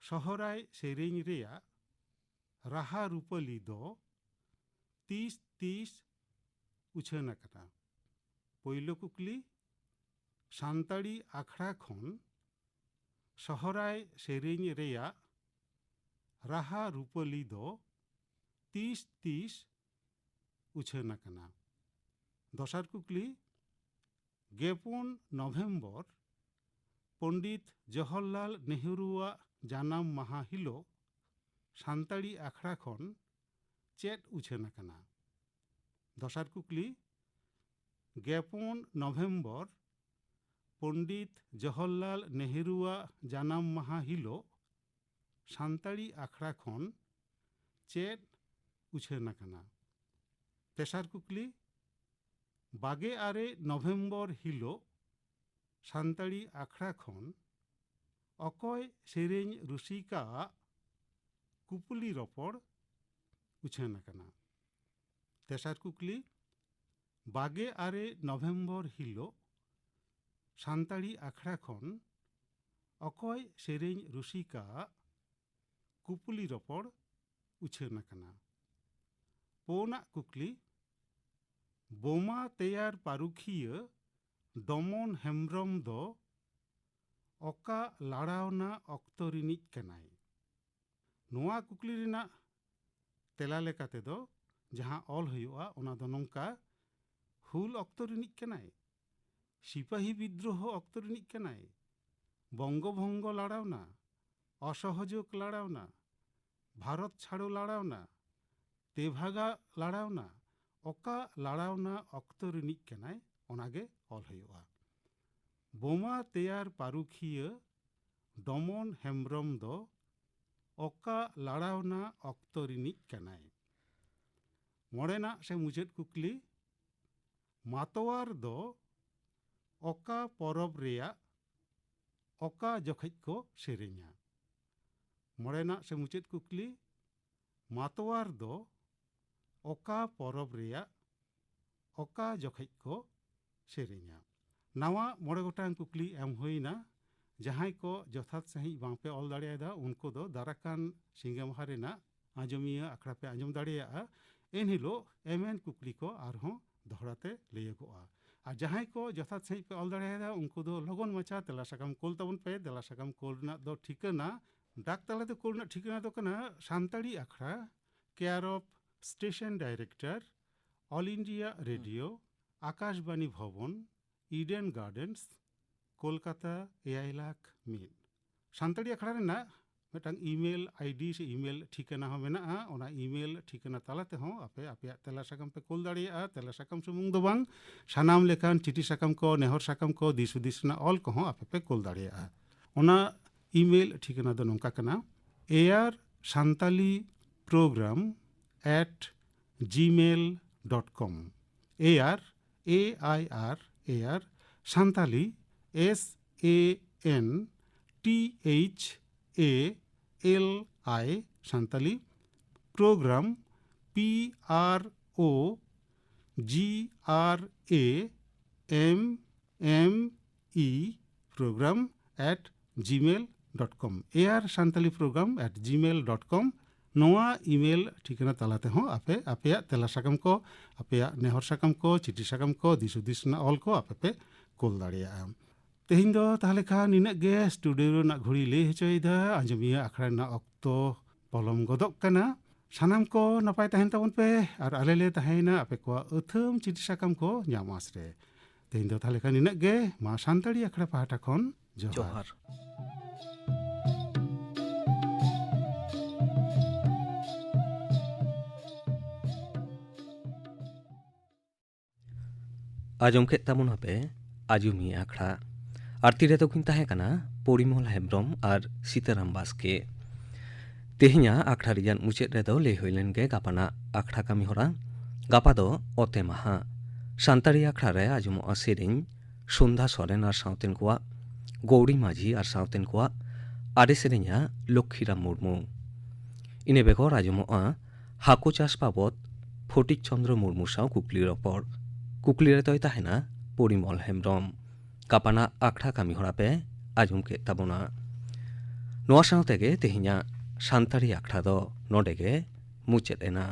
ᱥᱚᱦᱚᱨᱟᱭ ᱥᱮᱨᱮᱧ ᱨᱮᱭᱟᱜ ᱨᱟᱦᱟ ᱨᱩᱯᱟᱹᱞᱤ ᱫᱚ ᱛᱤᱥ ᱛᱤᱥ ᱩᱪᱷᱟᱹᱱ ᱟᱠᱟᱱᱟ? ᱯᱳᱭᱞᱳ ᱠᱩᱠᱞᱤ, ᱥᱟᱱᱛᱟᱲᱤ ᱟᱠᱷᱲᱟ ᱠᱷᱚᱱ ᱥᱚᱦᱚᱨᱟᱭ ᱥᱮᱨᱮᱧ ᱨᱮᱭᱟᱜ ᱨᱟᱦᱟ ᱨᱩᱯᱟᱹᱞᱤ ᱫᱚ ᱛᱤᱥ ᱛᱤᱥ ᱩᱪᱷᱟᱹᱱ ᱟᱠᱟᱱᱟ? ᱫᱚᱥᱟᱨ ᱠᱩᱠᱞᱤ, ᱜᱮᱯᱩᱱ ᱱᱚᱵᱷᱮᱢᱵᱚᱨ ᱯᱚᱱᱰᱤᱛ ᱡᱚᱦᱚᱨᱞᱟᱞ ᱱᱮᱦᱨᱩᱣᱟᱜ ᱡᱟᱱᱟᱢ ᱢᱟᱦᱟ ᱦᱤᱞᱳᱜ ᱥᱟᱱᱛᱟᱲᱤ ᱟᱠᱷᱲᱟ ᱠᱷᱚᱱ ᱪᱮᱫ ᱩᱪᱷᱟᱹᱱ ᱟᱠᱟᱱᱟ? ᱫᱚᱥᱟᱨ ᱠᱩᱠᱞᱤ, ᱜᱮᱯᱩᱱ ᱱᱚᱵᱷᱮᱢᱵᱚᱨ ᱯᱚᱱᱰᱤᱛ ᱡᱚᱦᱚᱨᱞᱟᱞ ᱱᱮᱦᱨᱩᱣᱟᱜ ᱡᱟᱱᱟᱢ ᱢᱟᱦᱟ ᱦᱤᱞᱳᱜ ᱥᱟᱱᱛᱟᱲᱤ ᱟᱠᱷᱲᱟ ᱠᱷᱚᱱ ᱪᱮᱫ ᱩᱪᱷᱟᱹᱱ ᱟᱠᱟᱱᱟ? ᱛᱮᱥᱟᱨ ᱠᱩᱠᱞᱤ, ᱵᱟᱜᱮ ᱟᱨᱮ ᱱᱚᱵᱷᱮᱢᱵᱚᱨ ᱦᱤᱞᱳᱜ ᱥᱟᱱᱛᱟᱲᱤ ᱟᱠᱷᱲᱟ ᱠᱷᱚᱱ ᱚᱠᱚᱭ ᱥᱮᱨᱮᱧ ᱨᱩᱥᱤᱠᱟᱣᱟᱜ ᱠᱩᱯᱩᱞᱤ ᱨᱚᱯᱚᱲ ᱩᱪᱷᱟᱹᱱ ᱟᱠᱟᱱᱟ? ᱛᱮᱥᱟᱨ ᱠᱩᱠᱞᱤ, ᱵᱟᱜᱮ ᱟᱨᱮ ᱱᱚᱵᱷᱮᱢᱵᱚᱨ ᱦᱤᱞᱳᱜ ᱥᱟᱱᱛᱟᱲᱤ ᱟᱠᱷᱲᱟ ᱠᱷᱚᱱ ᱚᱠᱚᱭ ᱥᱮᱨᱮᱧ ᱨᱩᱥᱤᱠᱟᱣᱟᱜ ᱠᱩᱯᱩᱞᱤ ᱨᱚᱯᱚᱲ ᱩᱪᱷᱟᱹᱱ ᱟᱠᱟᱱᱟ? ᱯᱳᱱᱟᱜ ᱠᱩᱠᱞᱤ, ᱵᱳᱢᱟ ᱛᱮᱭᱟᱨ ᱯᱟᱹᱨᱩᱠᱷᱤᱭᱟᱹ ᱰᱚᱢᱚᱱ ᱦᱮᱢᱵᱽᱨᱚᱢ ᱫᱚ ᱚᱠᱟ ᱞᱟᱲᱟᱣᱱᱟ ᱚᱠᱛᱚ ᱨᱤᱱᱤᱡ ᱠᱟᱱᱟᱭ? ᱱᱚᱣᱟ ᱠᱩᱠᱞᱤ ᱨᱮᱱᱟᱜ ᱛᱮᱞᱟ ᱞᱮᱠᱟ ᱛᱮᱫᱚ ᱡᱟᱦᱟᱸ ᱚᱞ ᱦᱩᱭᱩᱜᱼᱟ, ᱚᱱᱟ ᱫᱚ ᱱᱚᱝᱠᱟ: ᱦᱩᱞ ᱚᱠᱛᱚ ᱨᱤᱱᱤᱡ ᱠᱟᱱᱟᱭ, ᱥᱤᱯᱟᱹᱦᱤ ᱵᱤᱫᱽᱨᱳᱦᱚ ᱚᱠᱛᱚ ᱨᱤᱱᱤᱡ ᱠᱟᱱᱟᱭ, ᱵᱚᱝᱜᱚ ᱵᱷᱚᱝᱜᱚ ᱞᱟᱲᱟᱣᱱᱟ, ᱚᱥᱚᱦᱚᱡᱳᱜᱽ ᱞᱟᱲᱟᱣᱱᱟ, ᱵᱷᱟᱨᱚᱛ ᱪᱷᱟᱲᱚ ᱞᱟᱲᱟᱣᱱᱟ, ᱛᱮᱵᱷᱟᱜᱟ ᱞᱟᱲᱟᱣᱱᱟ, ᱚᱠᱟ ᱞᱟᱲᱟᱣᱱᱟ ᱚᱠᱛᱚ ᱨᱤᱱᱤᱡ ᱠᱟᱱᱟᱭ, ᱚᱱᱟᱜᱮ ᱚᱞ ᱦᱩᱭᱩᱜᱼᱟ᱾ ᱵᱳᱢᱟ ᱛᱮᱭᱟᱨ ᱯᱟᱹᱨᱩᱠᱷᱤᱭᱟᱹ ᱰᱚᱢᱚᱱ ᱦᱮᱢᱵᱽᱨᱚᱢ ᱫᱚ ᱚᱠᱟ ᱞᱟᱲᱟᱣᱱᱟ ᱚᱠᱛᱚ ᱨᱤᱱᱤᱡ ᱠᱟᱱᱟᱭ? ᱢᱚᱬᱮᱱᱟᱜ ᱥᱮ ᱢᱩᱪᱟᱹᱫ ᱠᱩᱠᱞᱤ, ᱢᱟᱛᱣᱟᱨ ᱫᱚ ᱚᱠᱟ ᱯᱚᱨᱚᱵᱽ ᱨᱮᱭᱟᱜ ᱚᱠᱟ ᱡᱚᱠᱷᱮᱡ ᱠᱚ ᱥᱮᱨᱮᱧᱟ? ᱢᱚᱬᱮᱱᱟᱜ ᱥᱮ ᱢᱩᱪᱟᱹᱫ ᱠᱩᱠᱞᱤ, ᱢᱟᱛᱣᱟᱨ ᱫᱚ ᱚᱠᱟ ᱯᱚᱨᱚᱵᱽ ᱨᱮᱭᱟᱜ ᱚᱠᱟ ᱡᱚᱠᱷᱮᱡ ᱠᱚ ᱥᱮᱨᱮᱧᱟ? ᱱᱟᱣᱟ ᱢᱚᱬᱮ ᱜᱚᱴᱟᱝ ᱠᱩᱠᱞᱤ ᱮᱢ ᱦᱩᱭᱱᱟ᱾ ᱡᱟᱦᱟᱸᱭ ᱠᱚ ᱡᱚᱛᱷᱟᱛ ᱥᱟᱺᱦᱤᱡ ᱵᱟᱝᱯᱮ ᱚᱞ ᱫᱟᱲᱮᱭᱟᱫᱟ, ᱩᱱᱠᱩ ᱫᱚ ᱫᱟᱨᱟᱠᱟᱱ ᱥᱤᱸᱜᱮ ᱢᱟᱦᱟ ᱨᱮᱱᱟᱜ ᱟᱸᱡᱚᱢᱤᱭᱟᱹ ᱟᱠᱷᱲᱟ ᱯᱮ ᱟᱸᱡᱚᱢ ᱫᱟᱲᱮᱭᱟᱜᱼᱟ᱾ ᱮᱱᱦᱤᱞᱳᱜ ᱮᱢᱮᱱ ᱠᱩᱠᱞᱤ ᱠᱚ ᱟᱨᱦᱚᱸ ᱫᱚᱦᱲᱟ ᱛᱮ ᱞᱟᱹᱭᱟᱹᱜᱚᱜᱼᱟ᱾ ᱟᱨ ᱡᱟᱦᱟᱸᱭ ᱠᱚ ᱡᱚᱛᱷᱟᱛ ᱥᱟᱺᱦᱤᱡ ᱯᱮ ᱚᱞ ᱫᱟᱲᱮᱭᱟᱫᱟ, ᱩᱱᱠᱩ ᱫᱚ ᱞᱚᱜᱚᱱ ᱢᱟᱪᱷᱟ ᱛᱮᱞᱟ ᱥᱟᱠᱟᱢ ᱠᱳᱞ ᱛᱟᱵᱚᱱ ᱯᱮ᱾ ᱛᱮᱞᱟ ᱥᱟᱠᱟᱢ ᱠᱳᱞ ᱨᱮᱱᱟᱜ ᱫᱚ ᱴᱷᱤᱠᱟᱹᱱᱟ, ᱰᱟᱠ ᱛᱟᱞᱟᱛᱮ ᱠᱳᱞ ᱨᱮᱱᱟᱜ ᱴᱷᱤᱠᱟᱹᱱᱟ ᱫᱚ ᱠᱟᱱᱟ ᱥᱟᱱᱛᱟᱲᱤ ᱟᱠᱷᱲᱟ, care of station director, All India Radio, Akashvani Bhavan, Eden gardens, Kolkata ᱮᱭᱟᱭ ᱞᱟᱠᱷ ᱢᱤᱫ᱾ ᱥᱟᱱᱛᱟᱲᱤ ᱟᱠᱷᱲᱟ ᱨᱮᱱᱟᱜ ᱢᱤᱫᱴᱟᱝ ᱤᱢᱮᱞ ᱟᱭᱰᱤ ᱥᱮ ᱤᱢᱮᱞ ᱴᱷᱤᱠᱟᱹᱱᱟ ᱦᱚᱸ ᱢᱮᱱᱟᱜᱼᱟ᱾ ᱚᱱᱟ ᱤᱢᱮᱞ ᱴᱷᱤᱠᱟᱹᱱᱟ ᱛᱟᱞᱟ ᱛᱮᱦᱚᱸ ᱟᱯᱮ ᱟᱯᱮᱭᱟᱜ ᱛᱮᱞᱟ ᱥᱟᱠᱟᱢ ᱯᱮ ᱠᱳᱞ ᱫᱟᱲᱮᱭᱟᱜᱼᱟ᱾ ᱛᱮᱞᱟ ᱥᱟᱠᱟᱢ ᱥᱩᱢᱩᱝ ᱫᱚ ᱵᱟᱝ, ᱥᱟᱱᱟᱢ ᱞᱮᱠᱟᱱ ᱪᱤᱴᱷᱤ ᱥᱟᱠᱟᱢ ᱠᱚ, ᱱᱮᱦᱚᱨ ᱥᱟᱠᱟᱢ ᱠᱚ, ᱫᱤᱥ ᱦᱩᱫᱤᱥ ᱨᱮᱱᱟᱜ ᱚᱞ ᱠᱚᱦᱚᱸ ᱟᱯᱮ ᱯᱮ ᱠᱳᱞ ᱫᱟᱲᱮᱭᱟᱜᱼᱟ᱾ ᱚᱱᱟ ᱤᱢᱮᱞ ᱴᱷᱤᱠᱟᱹᱱᱟ ᱫᱚ ᱱᱚᱝᱠᱟ ᱠᱟᱱᱟ: air santali program at gmail dot com, air, A I R, air, santali, S A N T H A L I, santali, program, P R O G R A M M E, program at gmail dot com, air santali program at gmail dot com᱾ ᱱᱚᱣᱟ email ᱴᱷᱤᱠᱟᱹᱱᱟ ᱛᱟᱞᱟ ᱛᱮᱦᱚᱸ ᱟᱯᱮ ᱟᱯᱮᱭᱟᱜ ᱛᱮᱞᱟ ᱥᱟᱠᱟᱢ ᱠᱚ, ᱟᱯᱮᱭᱟᱜ ᱱᱮᱦᱚᱨ ᱥᱟᱠᱟᱢ ᱠᱚ, ᱪᱤᱴᱷᱤ ᱥᱟᱠᱟᱢ ᱠᱚ, ᱫᱤᱥ ᱦᱩᱫᱤᱥ ᱨᱮᱱᱟᱜ ᱚᱞ ᱠᱚ ᱟᱯᱮ ᱯᱮ ᱠᱳᱞ ᱫᱟᱲᱮᱭᱟᱜᱼᱟ᱾ ᱛᱮᱦᱮᱧ ᱫᱚ ᱛᱟᱦᱚᱞᱮ ᱠᱷᱟᱱ ᱱᱤᱱᱟᱹᱜ ᱜᱮ᱾ ᱥᱴᱩᱰᱤᱭᱳ ᱨᱮᱱᱟᱜ ᱜᱷᱩᱲᱤ ᱞᱟᱹᱭ ᱦᱚᱪᱚᱭᱮᱫᱟ, ᱟᱸᱡᱚᱢᱤᱭᱟᱹ ᱟᱠᱷᱲᱟ ᱨᱮᱱᱟᱜ ᱚᱠᱛᱚ ᱯᱚᱞᱚᱢ ᱜᱚᱫᱚᱜ ᱠᱟᱱᱟ᱾ ᱥᱟᱱᱟᱢ ᱠᱚ ᱱᱟᱯᱟᱭ ᱛᱟᱦᱮᱱ ᱛᱟᱵᱚᱱ ᱯᱮ, ᱟᱨ ᱟᱞᱮ ᱞᱮ ᱛᱟᱦᱮᱸᱭᱮᱱᱟ ᱟᱯᱮ ᱠᱚᱣᱟᱜ ᱟᱹᱛᱷᱟᱹᱢ ᱪᱤᱴᱷᱤ ᱥᱟᱠᱟᱢ ᱠᱚ ᱧᱟᱢ ᱟᱸᱥ ᱨᱮ᱾ ᱛᱮᱦᱮᱧ ᱫᱚ ᱛᱟᱦᱚᱞᱮ ᱠᱷᱟᱱ ᱱᱤᱱᱟᱹᱜ ᱜᱮ᱾ ᱢᱟ ᱥᱟᱱᱛᱟᱲᱤ ᱟᱠᱷᱲᱟ ᱯᱟᱦᱴᱟ ᱠᱷᱚᱱ ᱡᱚᱦᱟᱨ᱾ ᱡᱚᱦᱟᱨ᱾ ᱟᱸᱡᱚᱢ ᱠᱮᱫ ᱛᱟᱵᱚᱱᱟᱯᱮ ᱟᱸᱡᱚᱢᱤᱭᱟᱹ ᱟᱠᱷᱲᱟ᱾ ᱟᱨ ᱛᱤᱨᱮ ᱫᱚᱠᱤᱱ ᱛᱟᱦᱮᱸ ᱠᱟᱱᱟ ᱯᱚᱨᱤᱢᱚᱞ ᱦᱮᱢᱵᱨᱚᱢ ᱟᱨ ᱥᱤᱛᱟᱨᱟᱢ ᱵᱟᱥᱠᱮ᱾ ᱛᱮᱦᱮᱧᱟᱜ ᱟᱠᱷᱲᱟ ᱨᱮᱭᱟᱜ ᱢᱩᱪᱟᱹᱫ ᱨᱮᱫᱚ ᱞᱟᱹᱭ ᱦᱩᱭ ᱞᱮᱱ ᱜᱮ ᱜᱟᱯᱟᱱᱟᱜ ᱟᱠᱷᱲᱟ ᱠᱟᱹᱢᱤ ᱦᱚᱨᱟ᱾ ᱜᱟᱯᱟ ᱫᱚ ᱚᱛᱮ ᱢᱟᱦᱟ᱾ ᱥᱟᱱᱛᱟᱲᱤ ᱟᱠᱷᱲᱟ ᱨᱮ ᱟᱸᱡᱚᱢᱚᱜᱼᱟ ᱥᱮᱨᱮᱧ ᱥᱚᱱᱫᱷᱟ ᱥᱚᱨᱮᱱ ᱟᱨ ᱥᱟᱶᱛᱮᱱ ᱠᱚᱣᱟᱜ, ᱜᱳᱣᱨᱤ ᱢᱟᱹᱡᱷᱤ ᱟᱨ ᱥᱟᱶᱛᱮᱱ ᱠᱚᱣᱟᱜ, ᱟᱨᱮ ᱥᱮᱨᱮᱧᱟ ᱞᱚᱠᱠᱷᱤᱨᱟᱢ ᱢᱩᱨᱢᱩ᱾ ᱤᱱᱟᱹ ᱵᱮᱜᱚᱨ ᱟᱸᱡᱚᱢᱚᱜᱼᱟ ᱦᱟᱹᱠᱩ ᱪᱟᱥ ᱵᱟᱵᱚᱫ ᱯᱷᱚᱴᱤᱠ ᱪᱚᱸᱫᱽᱨᱚ ᱢᱩᱨᱢᱩ ᱥᱟᱶ ᱠᱩᱠᱞᱤ ᱨᱚᱯᱚᱲ᱾ ᱠᱩᱠᱞᱤ ᱨᱮᱫᱚᱭ ᱛᱟᱦᱮᱱᱟ ᱯᱚᱨᱤᱢᱚᱞ ᱦᱮᱢᱵᱽᱨᱚᱢ᱾ ᱜᱟᱯᱟᱱᱟᱜ ᱟᱠᱷᱲᱟ ᱠᱟᱹᱢᱤ ᱦᱚᱨᱟ ᱯᱮ ᱟᱸᱡᱚᱢ ᱠᱮᱫ ᱛᱟᱵᱚᱱᱟ᱾ ᱱᱚᱣᱟ ᱥᱟᱶ ᱛᱮᱜᱮ ᱛᱮᱦᱮᱧᱟᱜ ᱥᱟᱱᱛᱟᱲᱤ ᱟᱠᱷᱲᱟ ᱫᱚ ᱱᱚᱰᱮ ᱜᱮ ᱢᱩᱪᱟᱹᱫ ᱮᱱᱟ᱾